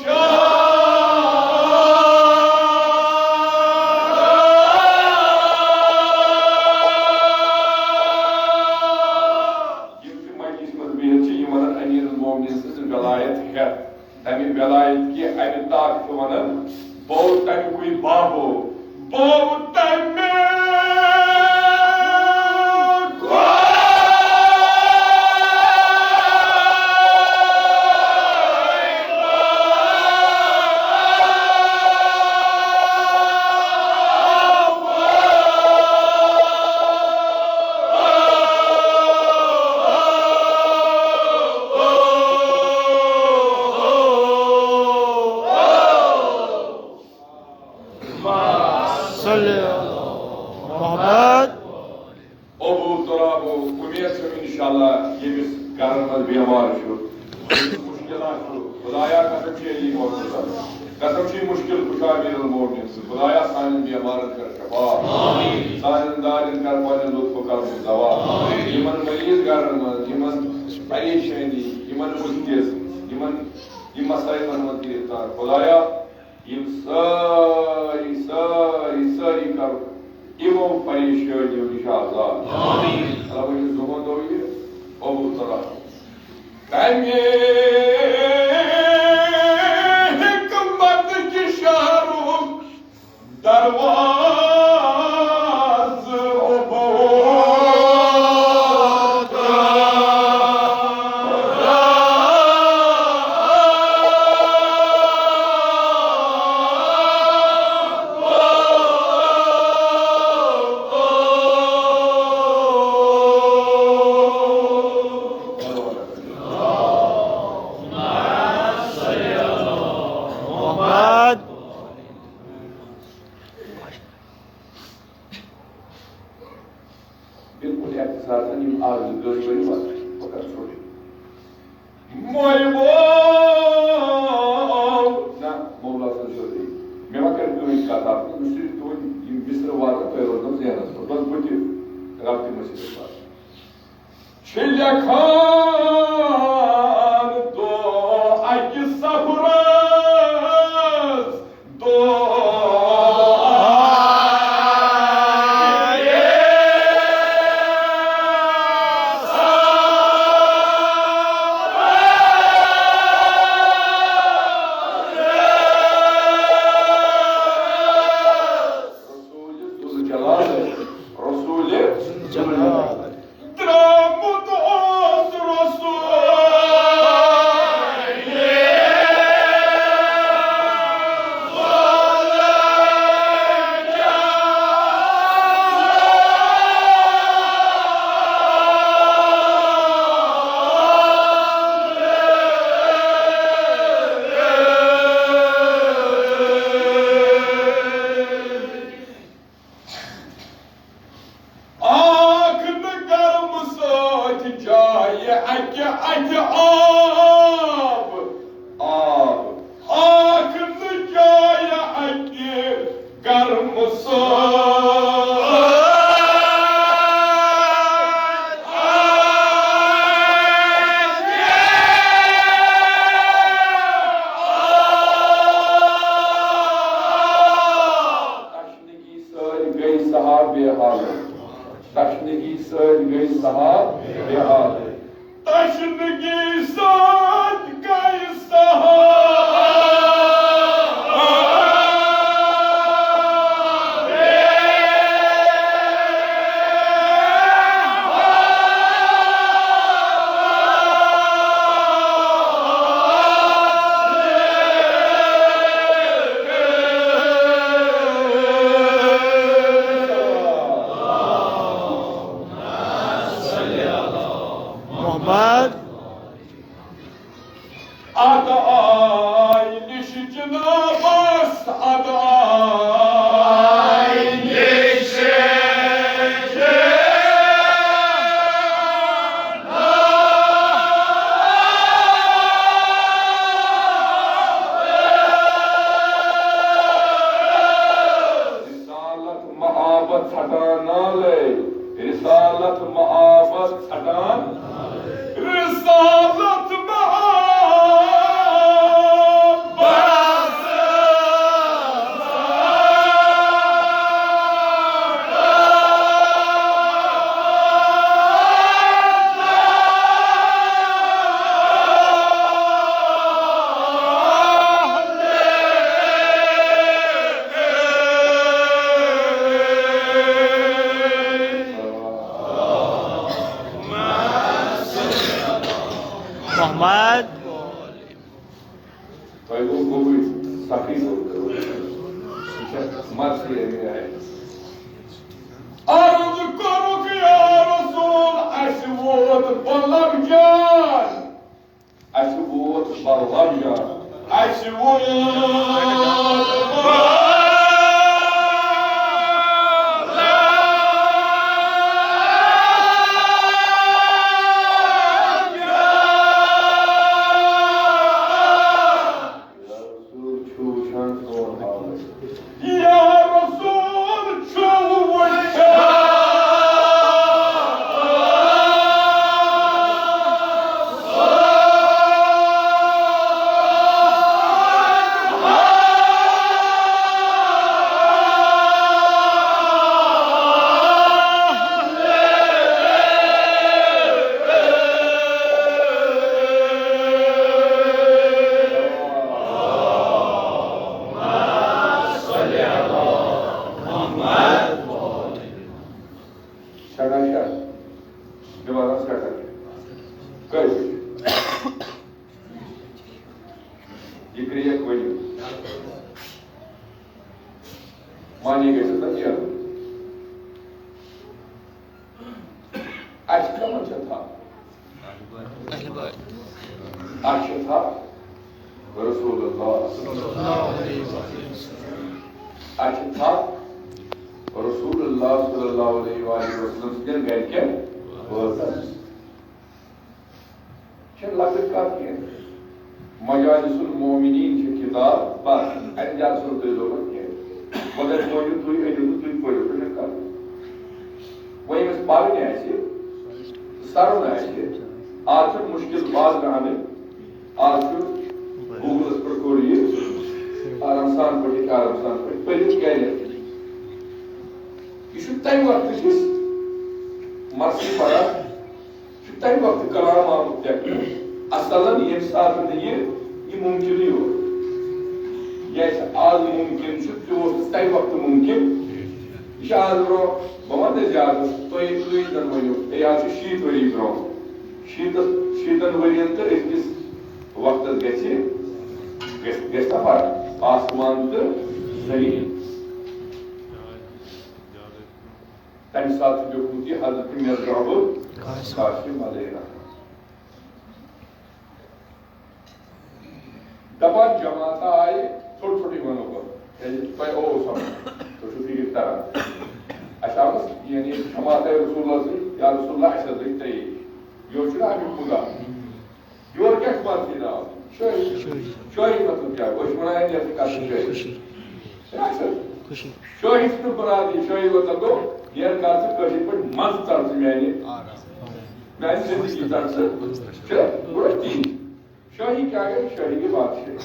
شعاع۔ یِم تہِ مجلسہِ منٛز بِہِتھ چھِ، یِم وَنان امیر المومنین سٕنٛز ولایت ہٮ۪تھ۔ تَمہِ ولایت کہِ اَمہِ طاقتہٕ وَنان، بہٕ تَمہِ کُے بابو، بہٕ تَمہِ صلی علی محمد۔ ابو ترابو، امید چھم انشاءاللہ ییٚمِس گرن منٛز بیمار چھُ، ییٚمِس مشکلات چھُ، خدایا قسم چھِ علی محمد۔ قسم چھُ مشکل کشا امیر المومنین سُنٛد۔ خدایا، سانٮ۪ن بیمارن کر شفا۔ سانٮ۪ن دادٮ۪ن کر پننہِ لطفہٕ کرمُک دوا۔ یِمن مریض گرن منٛز، یِمن پریشٲنی، یِمن مُلکِس، یِمن، یِم مسائلن منٛز گرفتار۔ خدایا، یِم سٲری، سٲری، سٲری کر یِمو پریشٲنیو نِش آزاد۔ ربٕنۍ زُہُنٛد یہِ قبول تہٕ رحم۔ تمہِ حکمت کہِ شہرُک دروازٕ عبور۔ بالکل اختصار سان یِم اکھ زٕ دۄہ ؤنِو اَتھ، بہٕ کَرٕ ژھوٚٹٕے۔ مولوی۔ نہ، مولا سٕنٛز ضروٗری۔ مےٚ ما کَرِ کٕہٕنۍ کَتھ اَتھ منٛز، مےٚ چھُ صرف تُہُنٛد یِم مِصرٕ واتان، تۄہہِ روزنو ذہنَس منٛز، بَس بہٕ تہِ رَب تہِ مٔشِتھ پَتہٕ۔ چھِ لیکھان دۄہ اَکہِ صبرس، دۄہ رسول ذوالجلال، رسول ذوالجلال۔ درامُت اوس رسول۔ آکھ نہٕ گرمہٕ سۭتۍ جایہِ اَکہِ اَتھِ آب، آب۔ آکھ نہٕ جایہِ اَکہِ گرمہٕ سۭتۍ۔ تشنگی سۭتۍ گٔے سہاں بے حال۔ تشنگی سۭتۍ گٔے سہاں بے حال۔ تشنگی سۭتۍ گٔے سہاں۔ محمد۔ ادٕ آے نِش جنابس، ادٕ آے نِش۔ رسالت محبت ژھٹان نالے، رسالت محبت ژھٹان۔ رسالت محبت۔ محمد۔ تۄہہِ گوٚو گوٚبُر، سخٕے گوٚو گوٚبُر۔ یہِ چھےٚ مرضی اَمہِ آیہِ۔ عرض کوٚرُکھ یا رسول، اَسہِ ووت بلب جان۔ اَسہِ ووت بلب جان۔ اَسہِ ووت بلب جان۔ یا رسول، چھُو وٕچھان؟ دِوان حظ سٮ۪ٹھاہ کینٛہہ۔ کٔہۍ بجے؟ یہِ کرٛیک ؤنِو۔ معنی گژھِ نہ نیرُن۔ اَسہِ کَمَن چھےٚ تھپھ؟ اَہلِ بیت۔ اَسہِ چھِ تھپھ رسول اللہ۔ اَسہِ چھِ تھپھ رسول اللہ صلی اللہ علیہ وآلہ وسلم سٕنٛدٮ۪ن گرِکٮ۪ن بٲژن۔ چھَنہٕ لۄکٕٹ کَتھ کینٛہہ۔ مجالس المومنین چھِ کِتاب، بس، اَمہِ زیادٕ چھُنہٕ تۄہہِ ضروٗرت کینٛہہ۔ مگر پٔرِو تُہۍ، أنِو تہٕ تُہۍ پٔرِو، تۄہہِ چھَنہٕ کَرُن۔ وۄنۍ ییٚمِس پَرٕنۍ آسہِ، سَرُن آسہِ، آز چھُنہٕ مُشکِل باز نہٕ اَنٕنۍ، آز چھُ گوٗگلَس پٮ۪ٹھ کوٚر یہِ، آرام سان پٲٹھۍ ہیٚکہِ آرام سان پٲٹھۍ پٔرِتھ گرِ۔ یہِ چھُ تَمہِ وقتہٕ کِس مرثی پَران، چھُ تَمہِ وقتہٕ کلام آمُت لیکھنہٕ۔ اصلاً ییٚمہِ ساتہٕ نہٕ یہِ، یہِ مُمکِنٕے اوس۔ یہِ اَسہِ آز مُمکِن چھُ، تہِ اوس نہٕ تَمہِ وقتہٕ مُمکِن۔ یہِ چھُ آز برٛونٛہہ، بہٕ وَنہٕ نہٕ زیادٕ، تُہۍ، تُہۍ زَن ؤنِو، ہے، آز چھُ شیٖتھ ؤری برٛونٛہہ۔ شیٖتَس، شیٖتَن ؤرِیَن تہٕ أزکِس وقتَس گژھِ، گژھِ، گژھِ نہ فرق۔ آسمان تہٕ زٔمیٖن۔ تَمہِ ساتہٕ چھُ لیوٗکھمُت یہِ حضرت مِرزا ابوالقاسم علیہ رحمۃ۔ دَپان جماعتہ آیہِ، ژھوٚٹ ژھوٚٹُے وَنو بہٕ، کیٛازِ تۄہہِ اوس سَمجھ، تُہۍ چھِو فِکِر تَران۔ اَسہِ آو نہٕ، یعنی جماعتہ رسول اللہ سۭتۍ، یا رسول اللہ اَسہِ حظ گٔے ترٛیش۔ یورٕ چھُنہ اَمیُک مُدعا۔ یورٕ کیٛاہ چھُ مرضی ناو؟ شٲہی۔ شٲہی۔ شٲہی مطلب کیٛاہ؟ أسۍ چھِ وَنان، ہے، نیرٕ ژٕ کَتھ چھِ شٲہی؟ خوشی۔ ہے، اَسہِ حظ۔ خوشی۔ شٲہی چھُنہٕ بَرادری، شٲہی وَتَن گوٚو، نیرٕ کَتھ ژٕ کٲشِر پٲٹھۍ منٛزٕ ژَل ژٕ میٛانہِ۔ میٛانہِ زِندگی ژَل ژٕ۔ چھِ، گوٚو تی۔ شٲہی کیٛاہ گٔے؟ شٲہی گٔے بادشاہی۔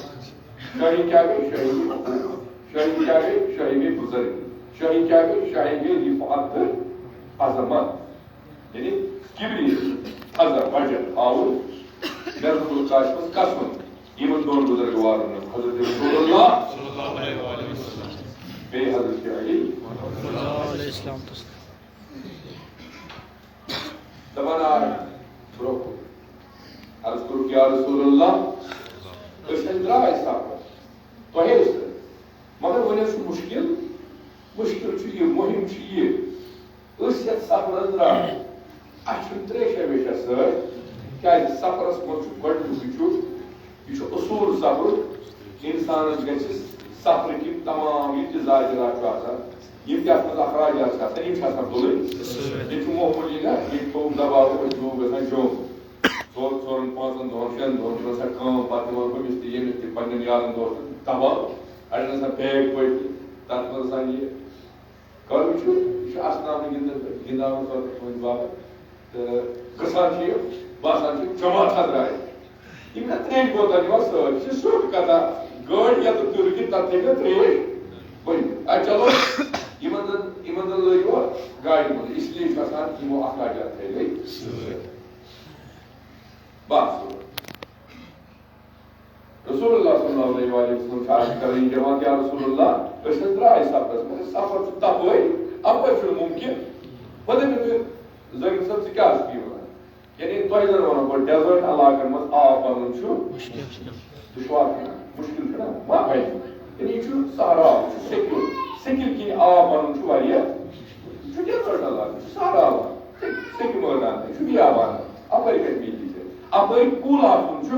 شٲہی کیٛاہ گٔے؟ شٲہی گٔے حکوٗمت۔ شٲہی کیٛاہ گٔے؟ شٲہی گٔے بُزرگی۔ شٲہی کیٛاہ گٔے؟ شٲہی گٔے رفعت تہٕ عظمت۔ یعنی کبریت، تھزر، وجد ہاوُن، مےٚ دوٚپ تۄہہِ چھُ کَسُن یِمن دۄن بُزرگوارن منٛز، حضرت رسول اللہ بیٚیہِ حضرت علی۔ علیہ السلام۔ دَپان آے برٛونٛہہ کُن، عرض کوٚرُکھ، یا رسول اللہ، أسۍ حظ درٛاے سفر تۄہے سۭتۍ، مگر وۄنۍ حظ چھُ مُشکِل، مُشکِل چھُ یہِ، مُہِم چھِ یہِ، أسۍ یَتھ سفرَس درٛاے، اَسہِ چھُنہٕ ترٛیشا ویشا سۭتۍ، کیٛازِ سفرَس منٛز چھُ گۄڈٕنیُکُے چھُ، یہِ چھُ اصوٗل سفرُک، اِنسانَس گژھِ سفرٕکۍ یِم تمام یہِ تہِ ذاکرات چھُ آسان، یِم تہِ اَتھ منٛز اخراجات چھِ آسان، یِم چھِ آسان تُلٕنۍ۔ ییٚتہِ چھُ معموٗلی نہ، ییٚتہِ تھوٚوُکھ دباو، أسۍ لوٗکھ گژھان جوٚم۔ ژور، ژورَن، پانٛژَن دۄہَن، شٮ۪ن دۄہَن چھُ آسان کٲم، پَتہٕ یِوان ہُمِس تہِ، ییٚمِس تہِ، پنٛنٮ۪ن یارَن دوستَن دباو۔ اَڑٮ۪ن آسان بیگ پٔتۍ کِنۍ، تَتھ منٛز آسان یہِ۔ کَرُن چھُ، یہِ چھُ اَسناونہٕ گِنٛدنہٕ، گِنٛدناونہٕ خٲطرٕ تُہٕنٛدِ باپَتھ۔ تہٕ گژھان چھِ یہِ، باسان چھِ جماعت حضرات۔ یِم چھِ ترٛیش بوتل نِوان سۭتۍ، یہِ چھِ سیوٚد کَتھا۔ گٲڑۍ یَتَتھ تہِ رُکہِ، تَتھ تھٲیِو ترٛیش ؤنِتھ۔ اَدٕ چلو، یِمَن زَن، یِمَن زَن لٲگِو گاڑِ منٛز، اس لیے چھُ آسان یِمو اخراجات تھٲیمٕتۍ سۭتۍ۔ بَس۔ رسول اللہ صلی اللہ علیہ وآلہ وسلم چھِ عرض کران، یہِ جماعت، یا رسول اللہ، أسۍ حظ درٛاے سفرس، مگر سفر چھُ تپٲرۍ، اپٲرۍ چھُنہٕ مُمکِن۔ وۄنۍ دٔپِو تُہۍ، زٲہِد صٲب، ژٕ کیٛاہ چھُکھ یہِ وَنان؟ یعنی تۄہہِ زَن وَنو بہٕ، desert علاقن منٛز آب اَنُن چھُ دُشوار، چھُنہ، مُشکِل چھُنہ، ما بَنہِ۔ یعنی یہِ چھُ صحرا، یہِ چھُ سیٚکہِ، سیٚکہِ کِنۍ آب اَنُن چھُ واریاہ، یہِ چھُ desert علاقہٕ، یہِ چھُ صحرا علاقہٕ، سیٚکہِ، سیٚکہِ مٲدان، یہِ چھُ بیابان، اَپٲرۍ کَتہِ میلہِ ژےٚ؟ اَپٲرۍ کُل آسُن چھُ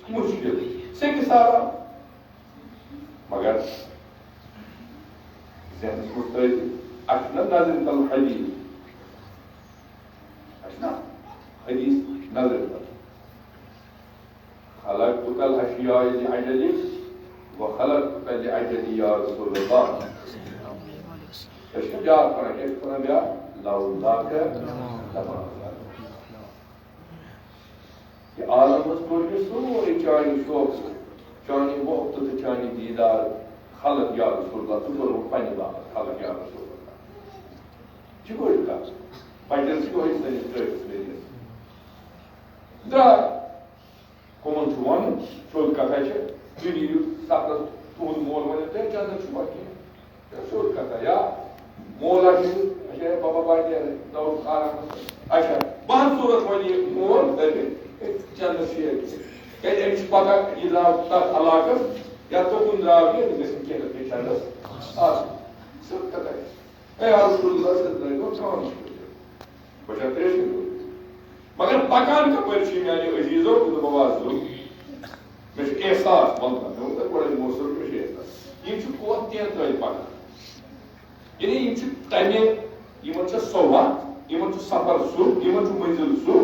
مُشکِل۔ سیٚکہِ سارا۔ مگر ذہنس منٛز تھٲیِو، اَسہِ چھُنہ نظرِ تل حدیث۔ اَسہِ چھُنہ حدیث نظرِ تل۔ خلقتک الاشیاء لأجلک و خلقتک لأجلی یا رسول اللہ۔ أسۍ چھِ بیٛاکھ پَران، کیٛاہ چھِ پَران بیٛاکھ؟ لولاک لما خلقت۔ یہِ عالم حظ کوٚر مےٚ سورُے چانہِ شوقہٕ، چانہِ محبتہٕ تہٕ چانہِ دیٖدار خلق یا رسول اللہ، ژٕ کوٚرمُت پننہِ باپتھ خلق یا رسول اللہ۔ یہِ چھِ بٔڑ کتھ۔ بچن چھِ یِہوٚے سٲنِس ٹٲٹھِس ؤرِیَس۔ درٛاے۔ کٕمن چھُ وَنُن؟ سیوٚد کتھا چھِ، تُہۍ نیٖرِو سفرس، تُہُنٛد مول وَنہِ، تۄہہِ جنت چھُوا کینٛہہ؟ یہِ چھِ سیوٚد کتھا۔ یا مول آسہِ، اچھا، بابا، بہٕ نیرٕ، نوٚو خانہ منٛز۔ اچھا، بہن صورت وۄنۍ یہِ مول دَپہِ، ہے، چندس چھُ ییٚتہِ۔ کیٛازِ أمِس چھُ پتہ، یہِ درٛاو تتھ علاقس، یا تُکُن درٛاو یہِ، أمِس گژھِ نہٕ کینٛہہ نتہٕ کینٛہہ چندس آسُن۔ سُہ کتھ آسہِ؟ اے، یا رسول اللہ، سُہ درٛاو گوٚو ژھرٛانٛٹھ چھُ۔ بہٕ چھُس ترٛیشہِ گوٚمُت۔ مگر پکان کپٲرۍ چھُ میانہِ عزیزو؟ بہٕ دوٚپمو، آز دوٚپ، مےٚ چھُ احساس، وَلہٕ، مےٚ ووٚن تۄہہِ گۄڈَے، موسم، مےٚ چھُ احساس۔ یِم چھِ کوہ تینٛتٲلۍ پکان۔ یعنی یِم چھِ تَمہِ، یِمن چھُ سُہ وَتھ، یِمن چھُ سفر سُہ، یِمن چھُ منزل سُہ،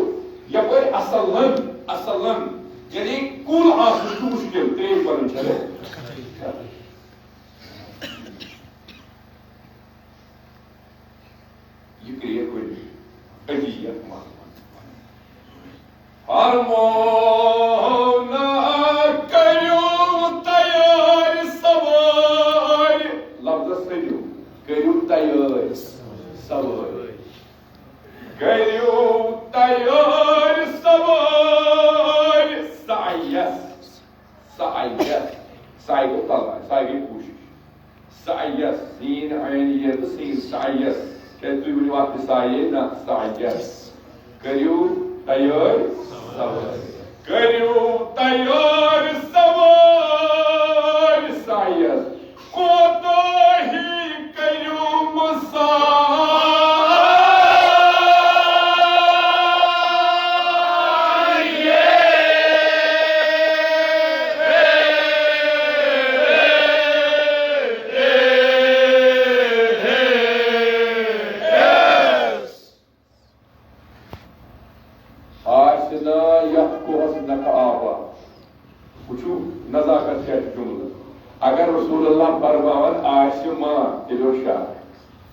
یپٲرۍ اصلاً، اصلاً، یعنی کُل آسُن چھُ مُشکِل، ترٛیش بَنٕنۍ چھےٚ۔ یہِ کٔرِو کُنہِ أتی یَتھ منٛز۔ فرمونا، کٔرِو تیٲرۍ سوٲرۍ۔ لفظس تھٲیِو، کٔرِو تیٲرۍ سوٲرۍ۔ کٔرِو تیٲرۍ سوٲرۍ سعیَس۔ سعیَس۔ سعی گوٚو تلاش، سعی گٔے کوٗشِش۔ سعیَس، سین عین یہِ تہٕ سین سعیَس۔ کیٛازِ تُہۍ ؤنِو اَتھ تہِ سعی؟ نہ، سعیَس۔ کٔرِو تیٲرۍ سوٲرۍ۔ کٔرِو تیٲرۍ سوٲرۍ سعیَس۔ کوتاہی کٔرِو مہٕ سعی۔ آسہِ نا یتھ کوہس نکھٕ آبا۔ وٕچھِو، نزاکت کیٛاہ چھُ جملہٕ۔ اگر رسول اللہ فرماوان آسہِ ما، تیٚلہِ اوس شک۔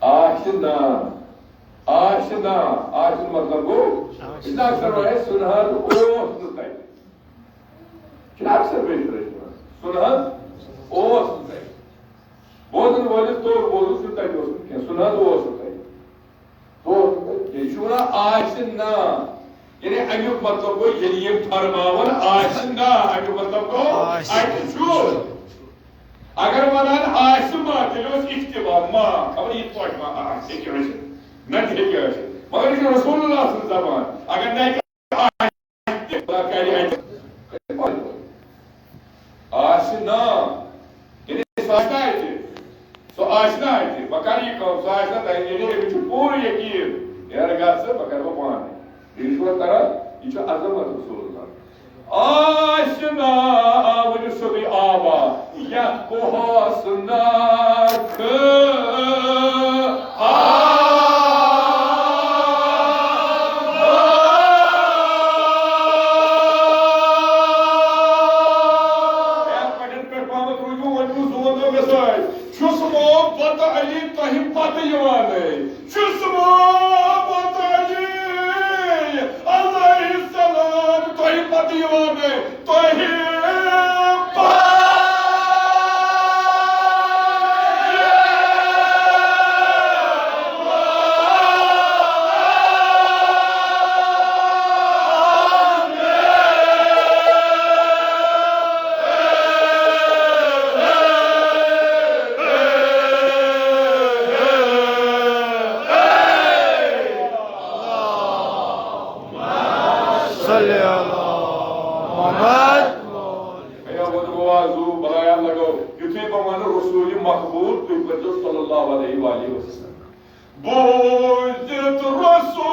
آسہِ نا، آسہِ نا، آسہِ نہٕ مطلب گوٚو، أسۍ چھِنہ اکثر وَنان، سُہ نہ حظ اوس نہٕ تَتہِ۔ چھِنہ اکثر بیٚیہِ چھِ أسۍ وَنان، سُہ نہ حظ اوس نہٕ تَتہِ۔ بوزن وٲلِس توٚر بوزُن، سُہ تَتہِ اوس نہٕ کینٛہہ، سُہ نہ حظ اوس نہٕ تَتہِ۔ تو یہِ چھُ وَنان آسہِ نا۔ یعنی اَمیُک مطلب گوٚو، ییٚلہِ یِم فرماوَن آسہِ نا، اَمیُک مطلب گوٚو آسہِ۔ اَتہِ چھُ۔ اگر وَنان آسہِ ما، تیٚلہِ اوس اِجتِبا ما، خبر یِتھ پٲٹھۍ ما آسہِ، ہیٚکہِ ٲسِتھ، نَتہٕ ہیٚکہِ ٲسِتھ۔ مگر یہِ چھُ رسول اللہ سٕنٛز زبان۔ اگر نَتہِ آسہِ، خدا کَرِ اَتہِ۔ آسہِ نا۔ یعنی سُہ آسہِ نا اَتہِ۔ سُہ آسہِ نا اَتہِ۔ بہٕ کَرٕ یہِ کٲم۔ سُہ آسہِ نا تَتہِ۔ یعنی أمِس چھُ پوٗرٕ یقیٖن۔ ہیرٕ گژھ ژٕ، بہٕ کَرٕ بہٕ پانَے۔ یہِ چھُ تران، یہِ چھُ عظمت رسول اللہ۔ آسہِ نا، ؤنِو سیوٚدُے آبا، یَتھ کوہَس نَکھٕ آبا۔ یَتھ پٮ۪ٹھ پٮ۪ٹھ پامَتھ روٗدمُت، وۄنۍ روٗد زون دۄہ مےٚ سۭتۍ۔ چھُس محبت علی تۄہہِ پتہٕ یِوانَے۔ چھُس محبت علی علیہ السلام تۄہہِ پتہٕ یِوانَے۔ تۄہہِ پتہٕ۔ صلی اللہ محمد۔ ہے، وۄنۍ گوٚو آز زُو بلایا لگو۔ یُتھُے بہٕ وَنہٕ رسول مقبول، تُہۍ پٔرۍزیو صلی اللہ علیہ وآلہ وسلم۔ بوٗزِتھ رسول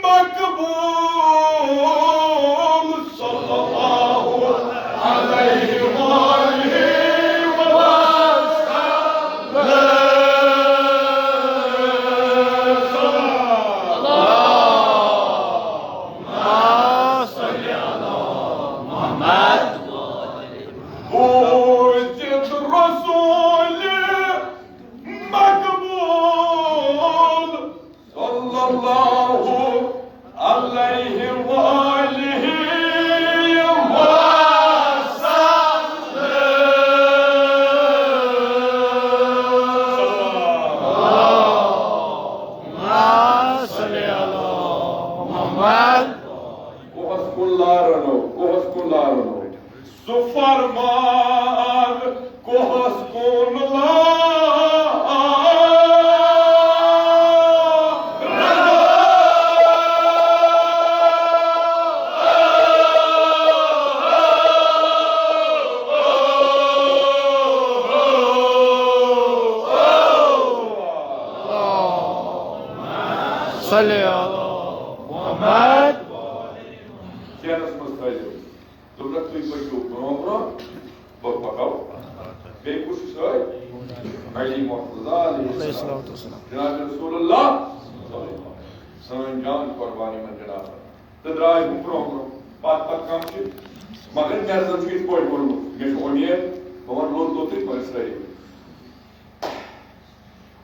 مقبول صلی اللہ علیہ وآلہ وسلم۔ بوٗزِتھ رسول مقبول صلی اللہ علیہ وآلہ وسلم۔ اللہم صل علی محمد۔ کوہس کُن لارنو، کوہس کُن لارنو۔ سُہ فرمان کوہس کُن لارنو۔ صلی علی محمد۔ چینس منٛز تھٲیزیو۔ دوٚپنکھ، "تُہۍ پٔکِو برٛونٛہہ برٛونٛہہ، بہٕ پَکو۔" بیٚیہِ کُس چھُ سۭتۍ؟ نبی مرتضیٰ علیہ السلام۔ علیہ الصلوۃ والسلام۔ جناب رسول اللہ صلی اللہ علیہ وسلم۔ سٲنۍ جان قربان یِمن جنابن۔ تہٕ درٛاے ہُم برٛونٛہہ برٛونٛہہ۔ پتہٕ پتہٕ کم چھِ؟ مگر مےٚ زن چھُ یِتھ پٲٹھۍ ووٚنمُت، مےٚ چھُ اُمید، بہٕ وَنہٕ لوٚت لوٚتُے، مگر سٲری۔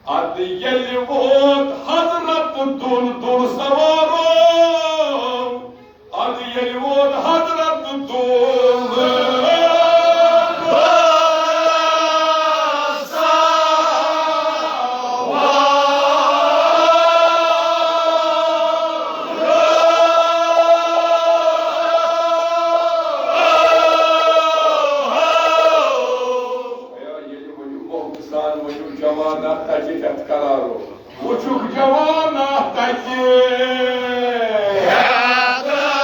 ادٕ ییٚلہِ ووت حضرت دُل دُل سوارو، ادٕ ییٚلہِ ووت حضرت دُل سوارو۔ یا ییٚلہِ ؤنِو، محبتہٕ سان ؤنِو، جوانہ تَتہِ ہٮ۪تھ قرارو۔ وٕچھُکھ جوانہ تَتہِ ہٮ۪تھ قرارو۔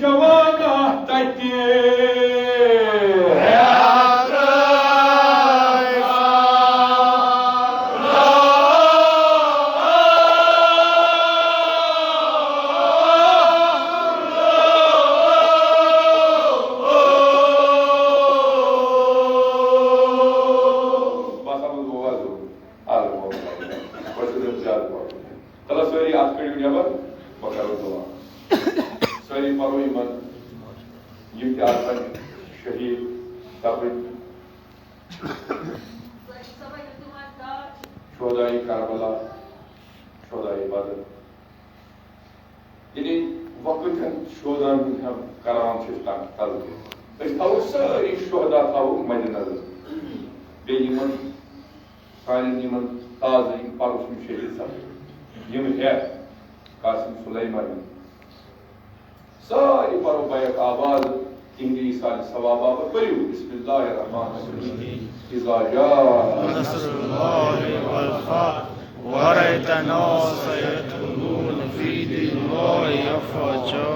جوانہ تَتہِ۔ بس، اب گوٚو وضو۔ اب گوٚو وضو۔ وۄنۍ چھُ زیادٕ پَرُن۔ تَلہ سٲری اَتھ کٔڑِو نٮ۪بر، بہٕ کَرو دُعا۔ سٲری پَرو یِمَن، یِم تہِ آسَن شہیٖد سَپٕدۍ۔ شہدائے کربلا، شہدائے بدر۔ یعنی وقتن شہداہن ہُنٛد ہم کران چھِ أسۍ تَتھ تَلہٕ۔ أسۍ تھاوو سٲری شہدا تھاوو مدِ نظر۔ بیٚیہِ یِمَن سانٮ۪ن یِمَن تازٕ یِم پَرُس یِم شہیٖد سَپٕدۍ، یِم ہٮ۪تھ قاسم سُلیمانی۔ سٲری پَرو بیک آواز تِہِنٛدِ ایٖثارِ ثوابا پَتہٕ پٔرِو، بسم اللہ الرحمن الرحیم۔ اذا جاء نصر الله والفتح ورأيت الناس يدخلون في دين الله أفواجا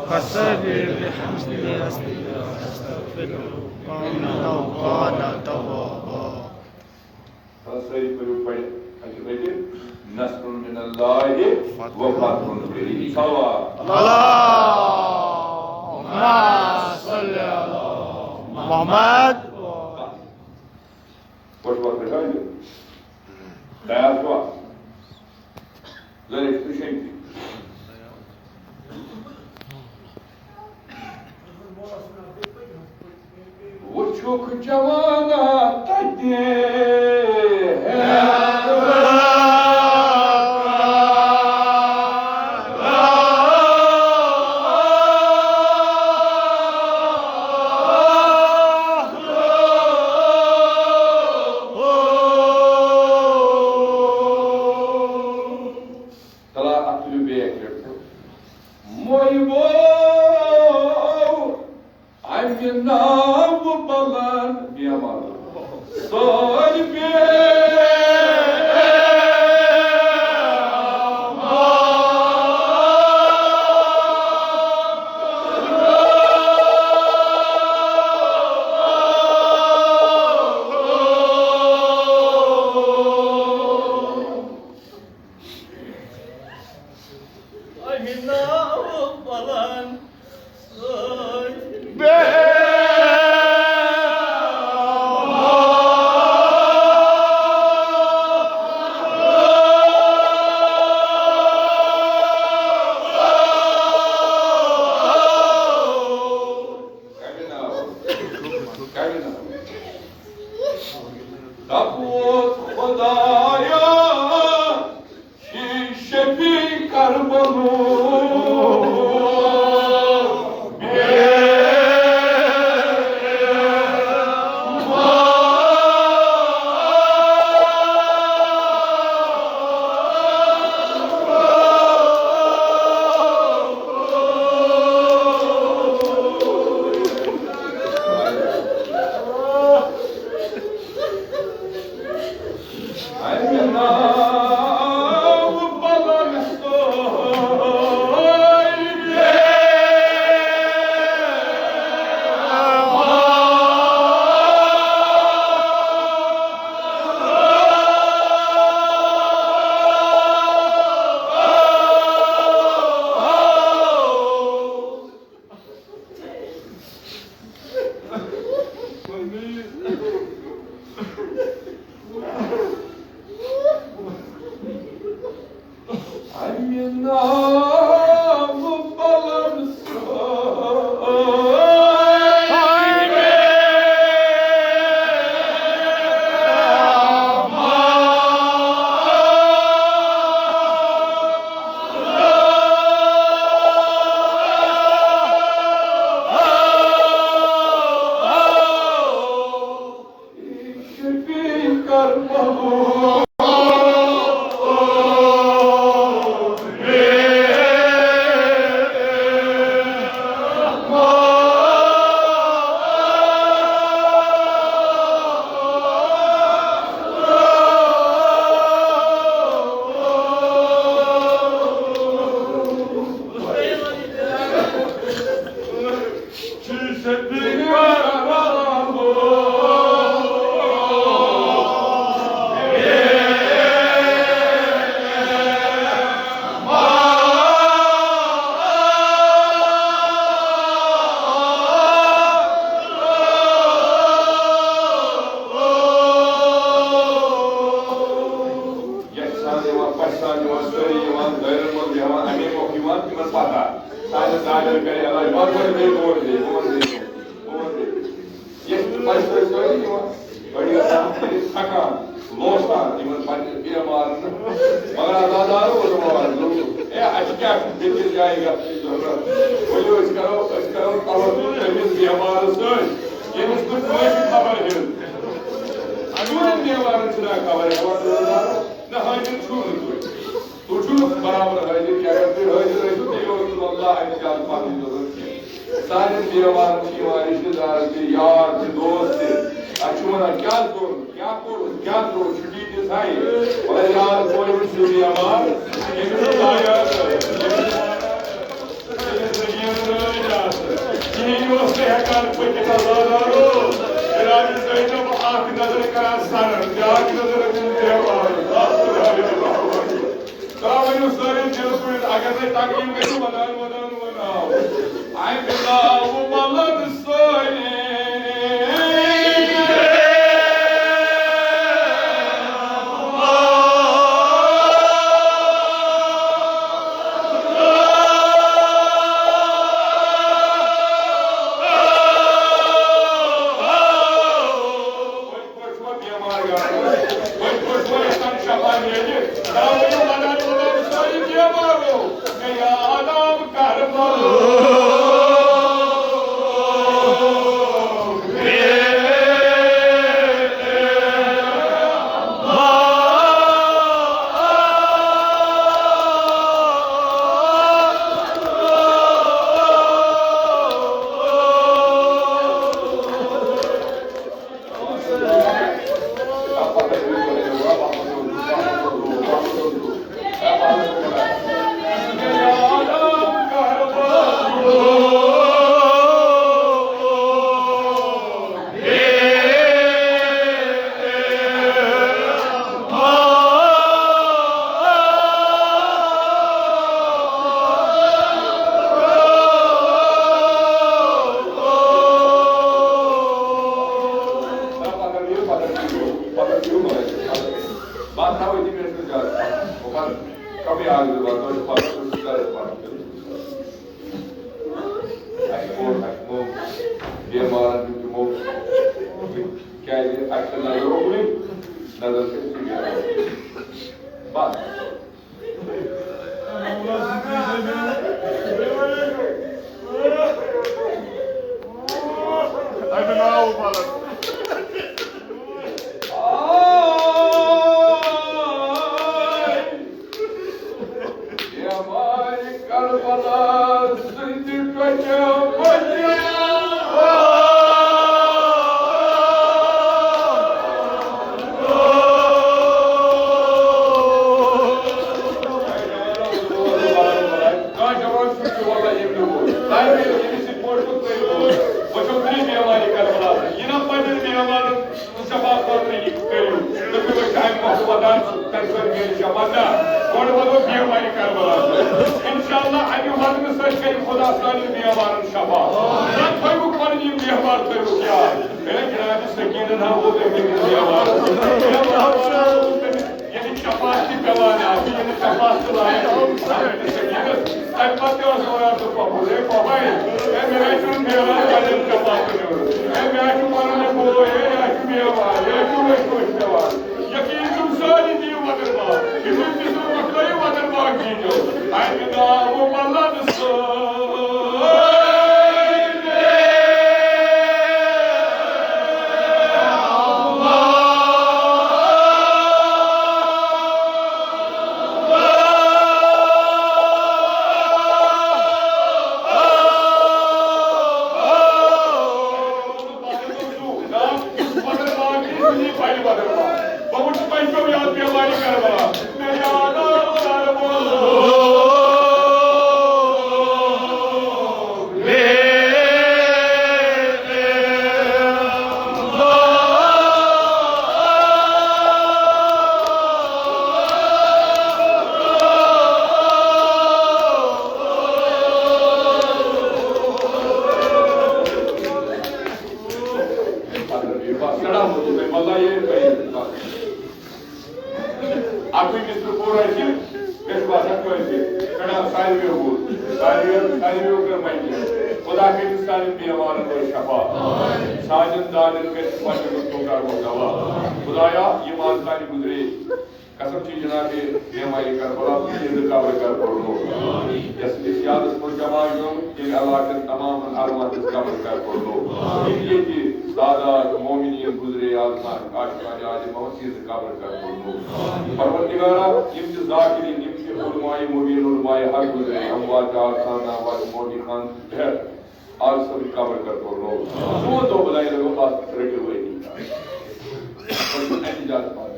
فسبح بحمد ربك واستغفره إنه كان توابا۔ تَلہٕ سٲری پٔرِو پٔرِتھ اَکہِ لَٹہِ، نصر من اللہ و فتح قریب۔ صلوات۔ اللهم صل علی محمد۔ خۄش وقت چھا یہِ؟ تیار چھُوا؟ لٔرِتھ تہٕ شیٚنگتھ۔ وٕچھُکھ جوانہ تَتہِ۔ تَلہ اَتھ تُلِو بیٚیہِ اَکہِ لَٹہِ۔ مویہِ وو اَمہِ ناوٕ بلند بیمار سٲرۍ بیمار۔ اَمہِ ناوٕ بلند سۭتۍ۔ کَمہِ ناوٕ؟ کَمہِ ناوٕ؟ دَپوس خۄدایا، شفیع کربلو۔ یِمن پتہ، سانٮ۪ن دادٮ۪ن کرِ علاج، بہٕ وَنہٕ بیٚیہِ بہٕ وَنہٕ بیٚیہِ، بہٕ وَنہٕ بیٚیہِ، بہٕ وَنہٕ بیٚیہِ۔ ییٚتہِ چھِ پنٛژتٲجۍ سٲری یِوان، أڑۍ گژھان تھکان، لوسان، یِمن پننٮ۪ن بیمارن نہٕ۔ مگر عزادارو اوس دَپان، دوٚپُکھ، "ہے، اَسہِ کیٛاہ چھُ بیٚکِس جایہِ گژھنٕچ ضروٗرت؟ ؤلِو، أسۍ کرو، أسۍ کرو توجہ تٔمِس بیمارس سۭتۍ، ییٚمِس نہٕ کٲنٛسہِ خبر ہیٚژ۔" اَسہِ ووٚن، بیمارن چھِنہ خبر ہٮ۪وان، نہ حٲضِر چھُو نہٕ تُہۍ۔ تُہۍ چھِو نہٕ برابر حٲضِر کینٛہہ۔ اگر تُہۍ حٲضِر ٲسِو، تیٚلہِ اوس نہٕ اللہ اَتہِ زیادٕ پَنٕنۍ ضروٗرت کینٛہہ۔ سانٮ۪ن بیمارن چھِ یِوان رِشتہٕ دار تہِ، یار تہِ، دوست تہِ۔ اَسہِ چھُ وَنان، "کیٛاہ کوٚرُتھ؟ کیٛاہ کوٚرُتھ؟ چھُٹی دِژ ہا یہِ؟" مگر یار کوٚر أمِس سُہ بیمار، ییٚمِس نہٕ دوا ٲس، ییٚمِس نہٕ زٔمیٖن رٲضۍ آسہٕ۔ کِہیٖنۍ اوس نہٕ ہٮ۪کان پٔکِتھ، عزادارو۔ جناب زینب اَکھ نظر کران سَرَن، بیٛاکھ نظر أمِس بیمارَس۔ ترٛاوٲیِو سٲری دِل کُنہِ، اگر تۄہہِ تکلیٖف گژھِ، ودان ودان وناو۔ اَمہِ ناوٕ ملن سٲری۔ پٲٹھۍ چھُوا بیمار گژھان؟ پٔتۍ پٲٹھۍ چھُوا یژھان شفا میلہِ؟ ترٛاوٲیِو مدد، مدد سٲری بیمارو۔ اے یا عالم کربلا۔ بہٕ ہا تھاوٕ أتی، مےٚ چھُنہٕ زیادٕ پَرُن۔ بہٕ پَرٕ کَمٕے اَکھ زٕ بَتہٕ، تۄہہِ چھُ پَرُن، تۄہہِ چھُ زیادٕ پَرُن۔ اَسہِ کوٚر، اَسہِ موٚگ، بیمارَن دیُت تہِ موٚگ۔ کیٛازِ اَسہِ چھِ نظر اوکُنُے، نظر چھِ أکسٕے جایہِ۔ بَس۔ اَمہِ ناوٕ پَلَن۔ بیمارِ کربلا سٕنٛدِ ٹۄٹھِ منٛزٕ۔ کانٛہہ جوان چھُ تہِ وَنان ییٚمہِ دۄہ۔ تۄہہِ ییٚمِس سۭتۍ پوشہِ کُن تٔرِو۔ وٕچھِو تُہۍ بیمارِ کربلا۔ یہِ نہ پننٮ۪ن بیمارن شفا خٲطرٕ یہِ کٔرِو۔ تہٕ تُہۍ وٕچھِو اَمہِ پتہٕ وَدان تَمہِ سۭتۍ میلہِ شفا۔ نہ، گۄڈٕ وَدو بیمارِ کربلا۔ اِنشاءاللہ اَمہِ وَدنہٕ سۭتۍ کَرِ خۄدا سانٮ۪ن بیمارن شفا۔ نہ تھٲیِو پَنٕنۍ یِم بیمار تھٲیِو کیٛاہ؟ ہے جناب سکیٖنَن ہا ووت أمِس بیمار۔ ییٚلہِ چپاتھ تہِ پٮ۪وان آسہِ، ییٚلہِ چپاتھ تہِ لایق آسہِ، تَمہِ پَتہٕ تہِ اوس وَنان سُہ پۄپھُر، "ہے پۄپھَے، ہے مےٚ ہَے چھُنہٕ نیران وۄنۍ ییٚلہِ چپاتھ تہِ نیرُن۔ ہے مےٚ ہَے چھُ وَنان، ہے بوے، ہے یہِ ہَے چھُ بیمار، یہِ ہَے چھُ وٕچھ وٕچھ پٮ۪وان۔" یقیٖن چھُم سٲری دِیِو وَدَن باغ۔ یُس أمۍ تِژھ مۄکلٲیِو وَدَن باغ دیٖزیو۔ اَمہِ ناوٕ مَلَن سۭتۍ۔ سانٮ۪ن سانٮ۪ن کٔرِو سانٮ۪ن بیمارن کٔرِو شفا۔ سانٮ۪ن دادٮ۪ن کٔرِو پننہِ لطفُک کرمُک دوا۔ خدایا، یِم آز سانہِ گُزرے، قسم چھِ جناب بیمارِ کربلا، تِہنٛدِ قبرِ کر پُرنوٗر۔ یس أسۍ یادس منٛز جمع یِم، تِہنٛدِ علاقن تمام ارواح ہٕنٛز قبرِ کر پُرنوٗر۔ یِم ییٚتہِ سادات مومنین گُزرے آز سانہِ کاشتکارِ عالم محمد، تِہنٛزِ قبرِ کر پُرنوٗر۔ پروردگارا، یِم تہِ ذاکرین، یِم تہِ علماء مبین، علماء حق گُزرے، اموات آز خان، اموات مومن خان، پٮ۪ٹھ آز سٲنۍ قبر کر پُرنوٗر۔ سون دۄہ بلایہِ لگو آز رٔٹِو وٲنی۔ اَمہِ زیادٕ پَہَن۔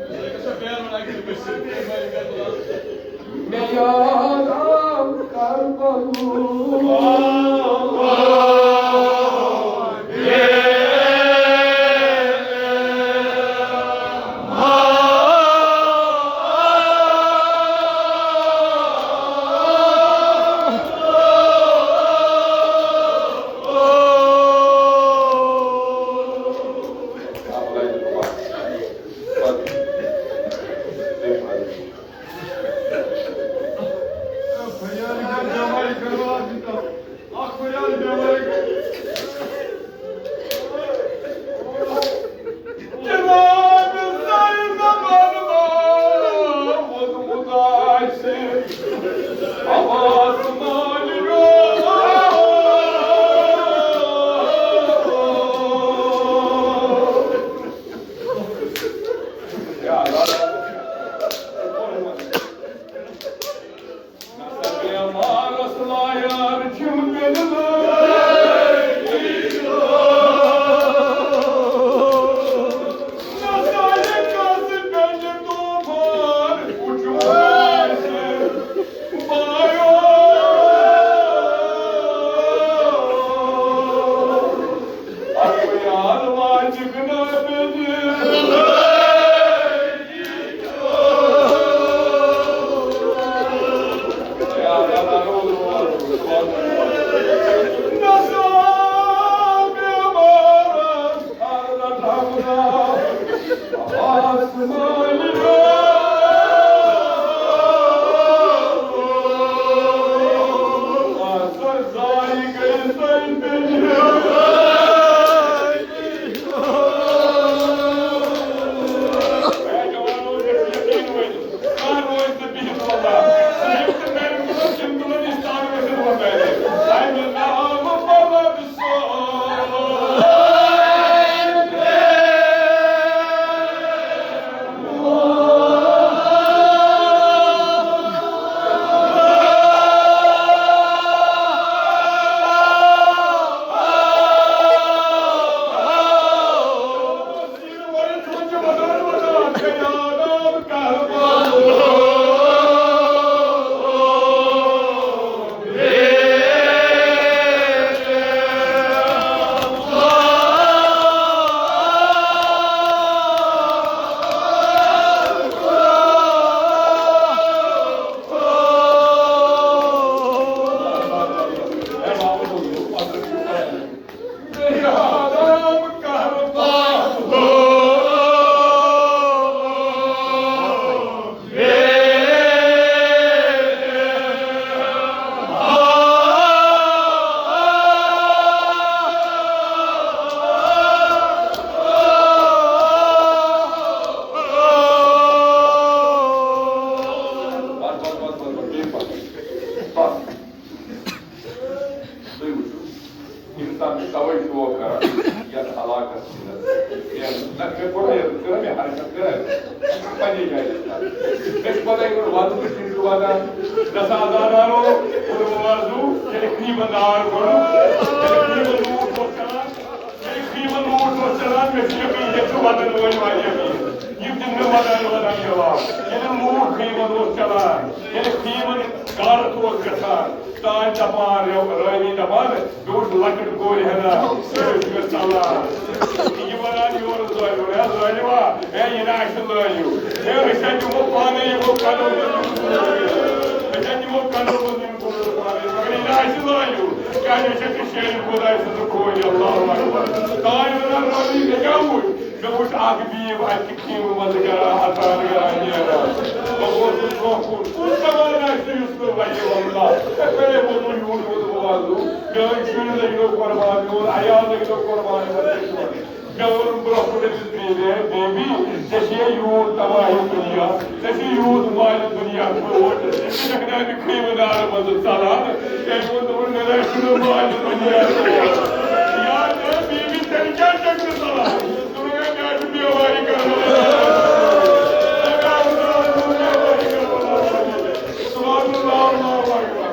مےٚ یاد آو کربلُک۔ تُہۍ وٕچھِو، اِنسان چھُ تَوَے شوق کران یَتھ علاقَس منٛز۔ یا نہ، مےٚ کوٚر یہِ، کٔر مےٚ حرکت، کٔر مےٚ پنٛنہِ جایہِ حرکت۔ مےٚ چھُ پَتہ، یہِ کوٚر وَدُن تہٕ تِم چھِ وَدان۔ گژھان زانانو، کوٚر وَزُو، ییٚلہِ خیٖمَن نار کوٚڑُکھ، ییٚلہِ خیٖمَن لوٗٹھ اوس کران، ییٚلہِ خیٖمَن لوٗٹھ اوس چلان، مےٚ چھُ یقیٖن، ییٚتہِ چھُ وَدَن وٲلۍ واریاہ بِہِتھ۔ یِم دِن مےٚ وَدان وَدان جواب۔ ییٚلہِ لوٗٹھ خیٖمَن اوس چلان، ییٚلہِ خیٖمَن غارت اوس گژھان، تانۍ دَپان، رٲوی دَپان، مےٚ وٕچھ لۄکٕٹ کورِ ہنا، أسۍ چھِ ژَلان۔ یہِ وَنان یورٕ زٲلِو، ہے زٲلِوا، ہے یہِ نہ آسہِ لٲیِو۔ ہے أسۍ ہا دِمو پانَے یِمو کَنو منٛز یِم کوٗر۔ أسۍ ہا دِمو کَنو منٛز یِم کوٗر پانَے، مگر یہِ نہ آسہِ لٲیِو۔ کیٛازِ أسۍ ہا چھِ شیرِ خۄداے سٕنٛز کورِ، اللہ اکبر۔ تانۍ وَنان رٲوی، مےٚ کیٛاہ وٕچھ؟ مےٚ وُچھ اکھ بیٖب اَتہِ خیمہٕ منٛزٕ گرا اژان گرا نیران۔ بہٕ گوس نہٕ برونٛہہ کُن۔ کُس زمانہٕ آسہِ یُس نہٕ وَتہِ وَنہٕ لا؟ مےٚ کَرے ووٚنمُت یوٗرۍ ووٚنُس بہٕ وَنہٕ۔ میٛٲنۍ شُرۍ لٔگۍ نو قۄربان، میون عیال لٔگۍ نو قۄربان۔ مےٚ ووٚن برونٛہہ کُن أمِس بیبی، ہے بیبی، ژےٚ چھے یوٗت تباہی دُنیا، ژےٚ چھُے یوٗت مالہِ دُنیا ژوٹ، ژٕ چھَکھ نہٕ اَمہِ خیمہٕ دارٕ منٛزٕ ژَلان۔ أمۍ ووٚن، دوٚپُن، مےٚ نہ حظ چھُنہٕ مالہِ دُنیا ژوٹ۔ یا تہٕ بیبی، تیٚلہِ کیٛاہ چھَکھ ژٕ ژَلان؟ دوٚپُن، ہے، مےٚ حظ چھُ بیمارِ کران۔ سبحان اللہ، اللہ اکبر۔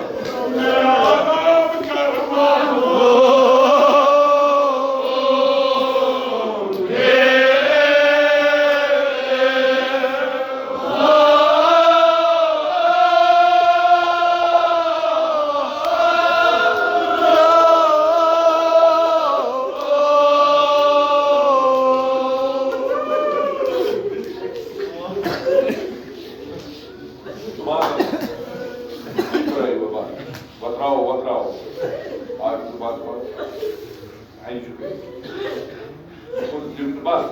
وۄتراو، وۄتراو۔ آ، یہِ چھُ بَس، بَس۔ اَمہِ چھُ کٔرِتھ۔ یہِ کوٚر زِندٕ بَس۔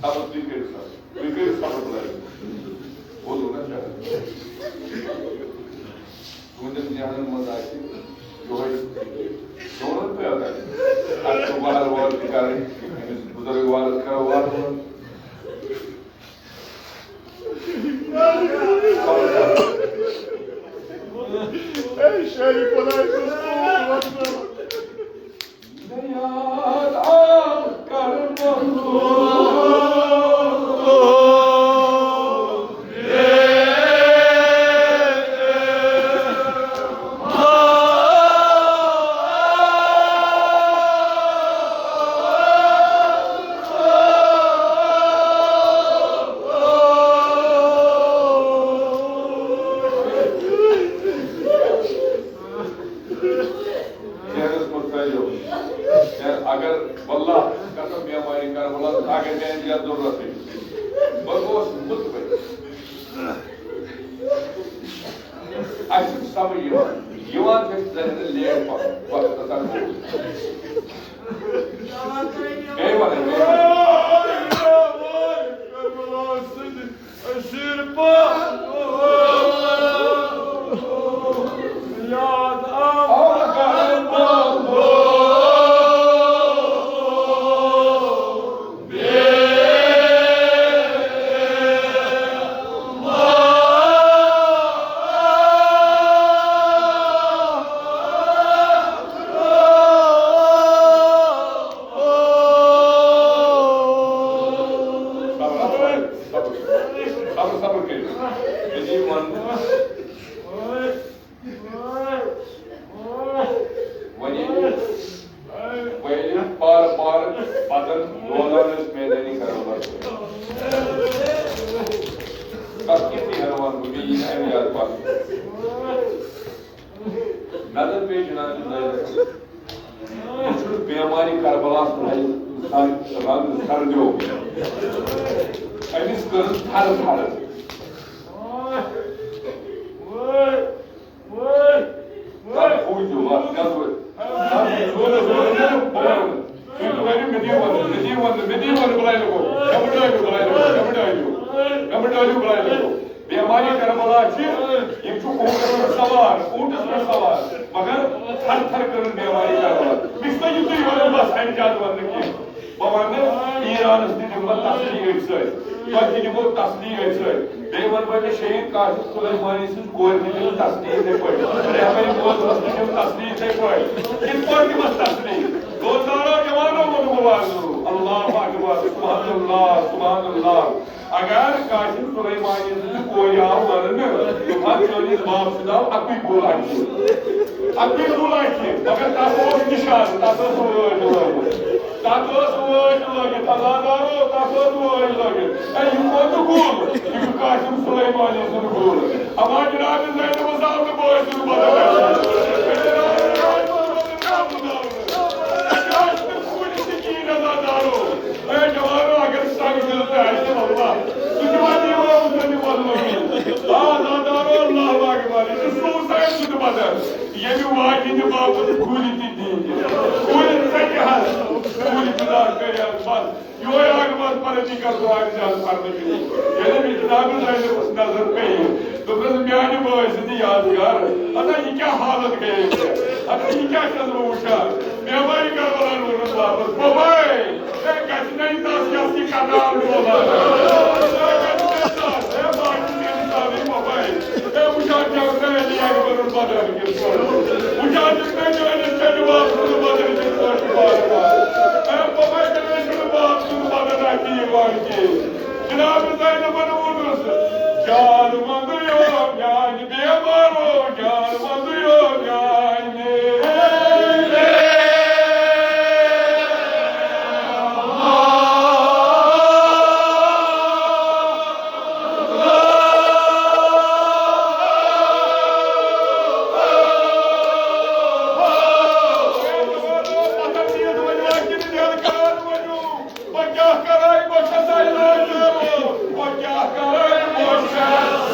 صبر تُہۍ کٔرِو صبر۔ تُہۍ کٔرِو صبر بَلایہِ۔ ووٚنُو نا شاید۔ تُہٕنٛدٮ۪ن ذہنَن منٛز آسہِ یِہوٚے۔ ووٚنُو تۄہہِ اَتھ۔ اَتھ چھُ وارٕ وارٕ تہِ کَرٕنۍ۔ أمِس بُزرگ وارَس کَرو وارٕ وارٕ۔ اے شریف خداے سٕنٛز قوت وۄتھنٲو۔ یاد آو کربلا۔ ذہنس منٛز تھٲیِو۔ ہے، اگر واللہ قسم بیمارِ کربلا، اگر میانہِ یتھ ضروٗرت پیٚیہِ، بہٕ گوس مطمئن۔ اَسہِ چھُنہٕ سمجھ یِوان، یِوان چھُ اَسہِ ذہنس لیٹ پہن، وقت گژھان گوٚو۔ بیٚیہِ وَنہٕ، بیٚیہِ وَنہٕ۔ أسیٖر پا یاد آو۔ صبر، صبر، صبر، صبر کٔرِو۔ ییٚلہِ یہِ وَنہٕ، وۄنۍ ییٚلہِ، وۄنۍ ییٚلہِ پارٕ پارٕ پَتَن روزان ٲسۍ میدانِ کربلا۔ تَتھ کِتھ یِہَن وَنہٕ بہٕ بیٚیہِ یہِ اَمہِ یادٕ پَتہٕ؟ نظر پیٚیہِ جناب زینب۔ وٕچھُن بیمارِ کربلاہَس منٛز سر-، رنٛگ سردیو۔ أمِس کٔرٕن تھرٕ تھرٕ۔ تَتھ بوٗزِو، وَتھ نٮ۪بر۔ تُہۍ بُلٲیِو، مےٚ دِیِو وَنہٕ، مےٚ دِیِو وَنہٕ، مےٚ دِیِو وَنہٕ، بُلٲیِو، مےٚ بُلٲیِو، بُلٲیِو، مےٚ بُلٲیِو، مےٚ بُلٲیِو، بُلٲیِو۔ بیمارِ کربلا چھِ، یِم چھِ اوٗنٹس پٮ۪ٹھ سوار، اوٗنٹس پٮ۪ٹھ سوار، مگر تھر تھر کٔرٕن بیمارِ کربلا۔ مےٚ چھُ تۄہہِ یِتُے وَنُن، بس، اَمہِ زیادٕ وَنہٕ نہٕ کینٛہہ۔ بہٕ وَنہٕ، ایرانس تہِ دِمہٕ بہٕ تسلی أتھۍ سۭتۍ، تۄہہِ تہِ دِمو تسلی أتھۍ سۭتۍ۔ بیٚیہِ وَنہٕ بہٕ، مےٚ شہیٖد قاسم سلیمانی سٕنٛز کورِ تہِ دِمہٕ تسلی یِتھَے پٲٹھۍ، رہبرِ موضوٗعس تہِ دِمہٕ تسلی یِتھَے پٲٹھۍ۔ کِتھ پٲٹھۍ دِمَس تسلی؟ دوستانو، جوانو، ووٚنُم وازٕ۔ اللہ اکبر، سبحان اللہ، سبحان اللہ۔ اگر قاسم سلیمانی سٕنٛدِ کورِ آو وننہٕ، دوٚپہَن، چٲنِس باب سُنٛد آو اَکُے کُل اَتھِ۔ اَکُے کُل اَتھِ، مگر تَتھ اوس نِشان، تَتھ ٲس وٲج لٲگِتھ۔ تَتھ ٲس وٲج لٲگِتھ، عزادارو، تَتھ ٲس وٲج لٲگِتھ۔ اے، یہِ کوٚت کُل؟ یہِ چھُ قاسم سلیمانی سُنٛد کُل۔ اما جناب زینب زاو نہٕ بٲے سُنٛد بدل۔ کیٛازِ نہٕ کُلۍ تہِ کِہیٖنۍ عزادارو؟ اے جوانو، اگر سنگ دل تہِ آسہِ، واللہ، سُہ تہِ واتہِ یور، سُہ تہِ واتہِ۔ آ، عزادارو، اللہ اکبر، یہِ چھُ suicide سُہ تہِ بدل۔ ییٚمہِ واجہِ ہِنٛدِ باپتھ کُلۍ تہِ دِنۍ۔ کُلۍ ژَٹہِ حظ، پوٗرٕ گُزار کٔرِتھ بس یِہوٚے اکھ بس پرنی کر دُعا زیادٕ پرنہٕ کٔرِتھ۔ ییٚلہِ أمِس جناب زینبس نظر پیٚیہِ، دوٚپنس، "میانہِ بٲے سٕنٛدِ یادگار، ہتا یہِ کیٛاہ حالت گٔیے ژےٚ؟ ہتا یہِ کیٛاہ چھَس بہٕ وٕچھان؟" بیمارِ کربلا روٗدُس واپس، بوباے، ہے، گژھِ نَے تَس یَس یہِ کَتان بولان۔ ہے، گژھِ نَے تَس، ہے، باقٕے میٛٲنۍ سارے بوباے۔ ہے، وٕچھان چھَکھ نَے علی اکبرُن بدر کِتھ پٲٹھۍ۔ وٕچھان چھَکھ نَے میٛٲنِس چنہِ بابہٕ سُنٛد بدر کِتھ پٲٹھۍ چھُ باران۔ ہے، بوباے، تیٚلہِ چھُنہٕ بابہٕ سُنٛد بدر اَتھِ یِوان کینٛہہ۔ جناب زینبن ووٚنُس، "جان وَندٕ یو میٛانہِ بیمارو، جان وَندٕ یو میٛانہِ۔" بہٕ کیٛاہ کرٕ، بہٕ چھَس علاج کرُن۔ بہٕ کیٛاہ کرٕ، بہٕ چھَس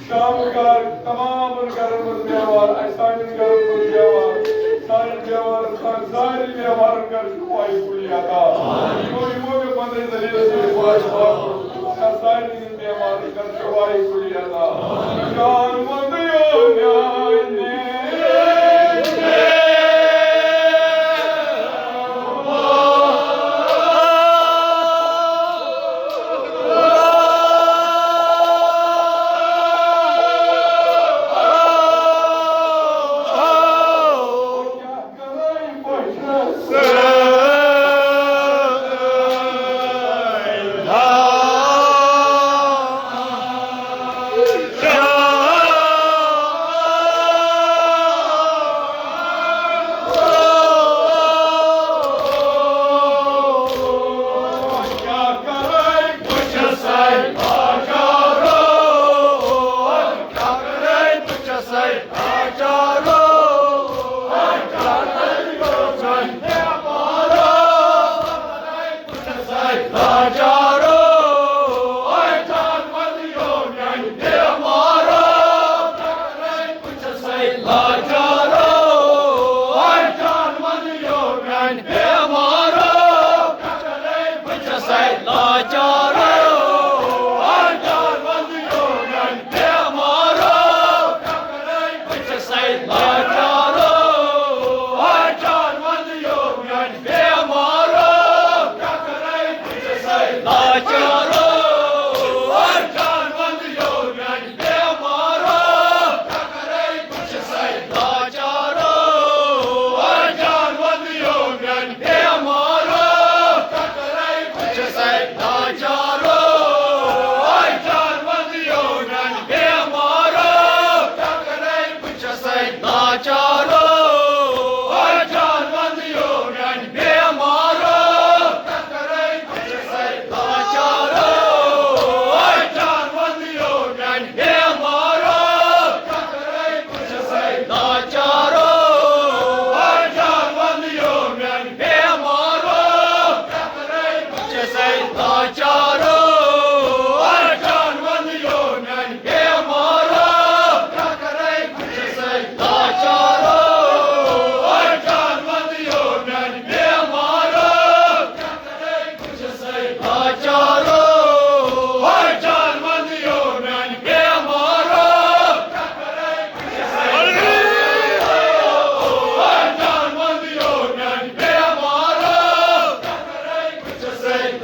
شام کار تمام گرن منٛز بیمار، اسہِ سانٮ۪ن گرن منٛز بیمار، سانٮ۪ن بیمارن، سانٮ۪ن سارنٕے بیمارن کر شفاعی کُلی عطا۔ یِمو، یِمو مےٚ پننِس دٔلیٖلس سۭتۍ واش واش کوٚرمُت، سارنٕے ہٕنٛدٮ۪ن بیمارن کر شفاعی کُلی عطا۔ جان وندٕ یو میانہِ۔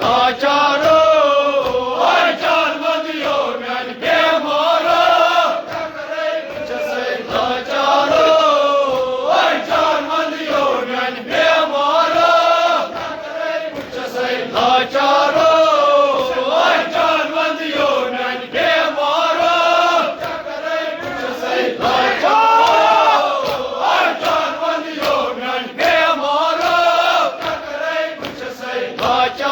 لاچارو، اے جان وندیو میانہِ بیمارو، ٹکرے بہٕ چھسے لاچارو، اے جان وندیو میانہِ بیمارو، ٹکرے بہٕ چھسے لاچارو، اے جان وندیو میانہِ بیمارو، ٹکرے بہٕ چھسے لاچارو، اے جان وندیو میانہِ بیمارو، ٹکرے بہٕ چھسے لاچارو۔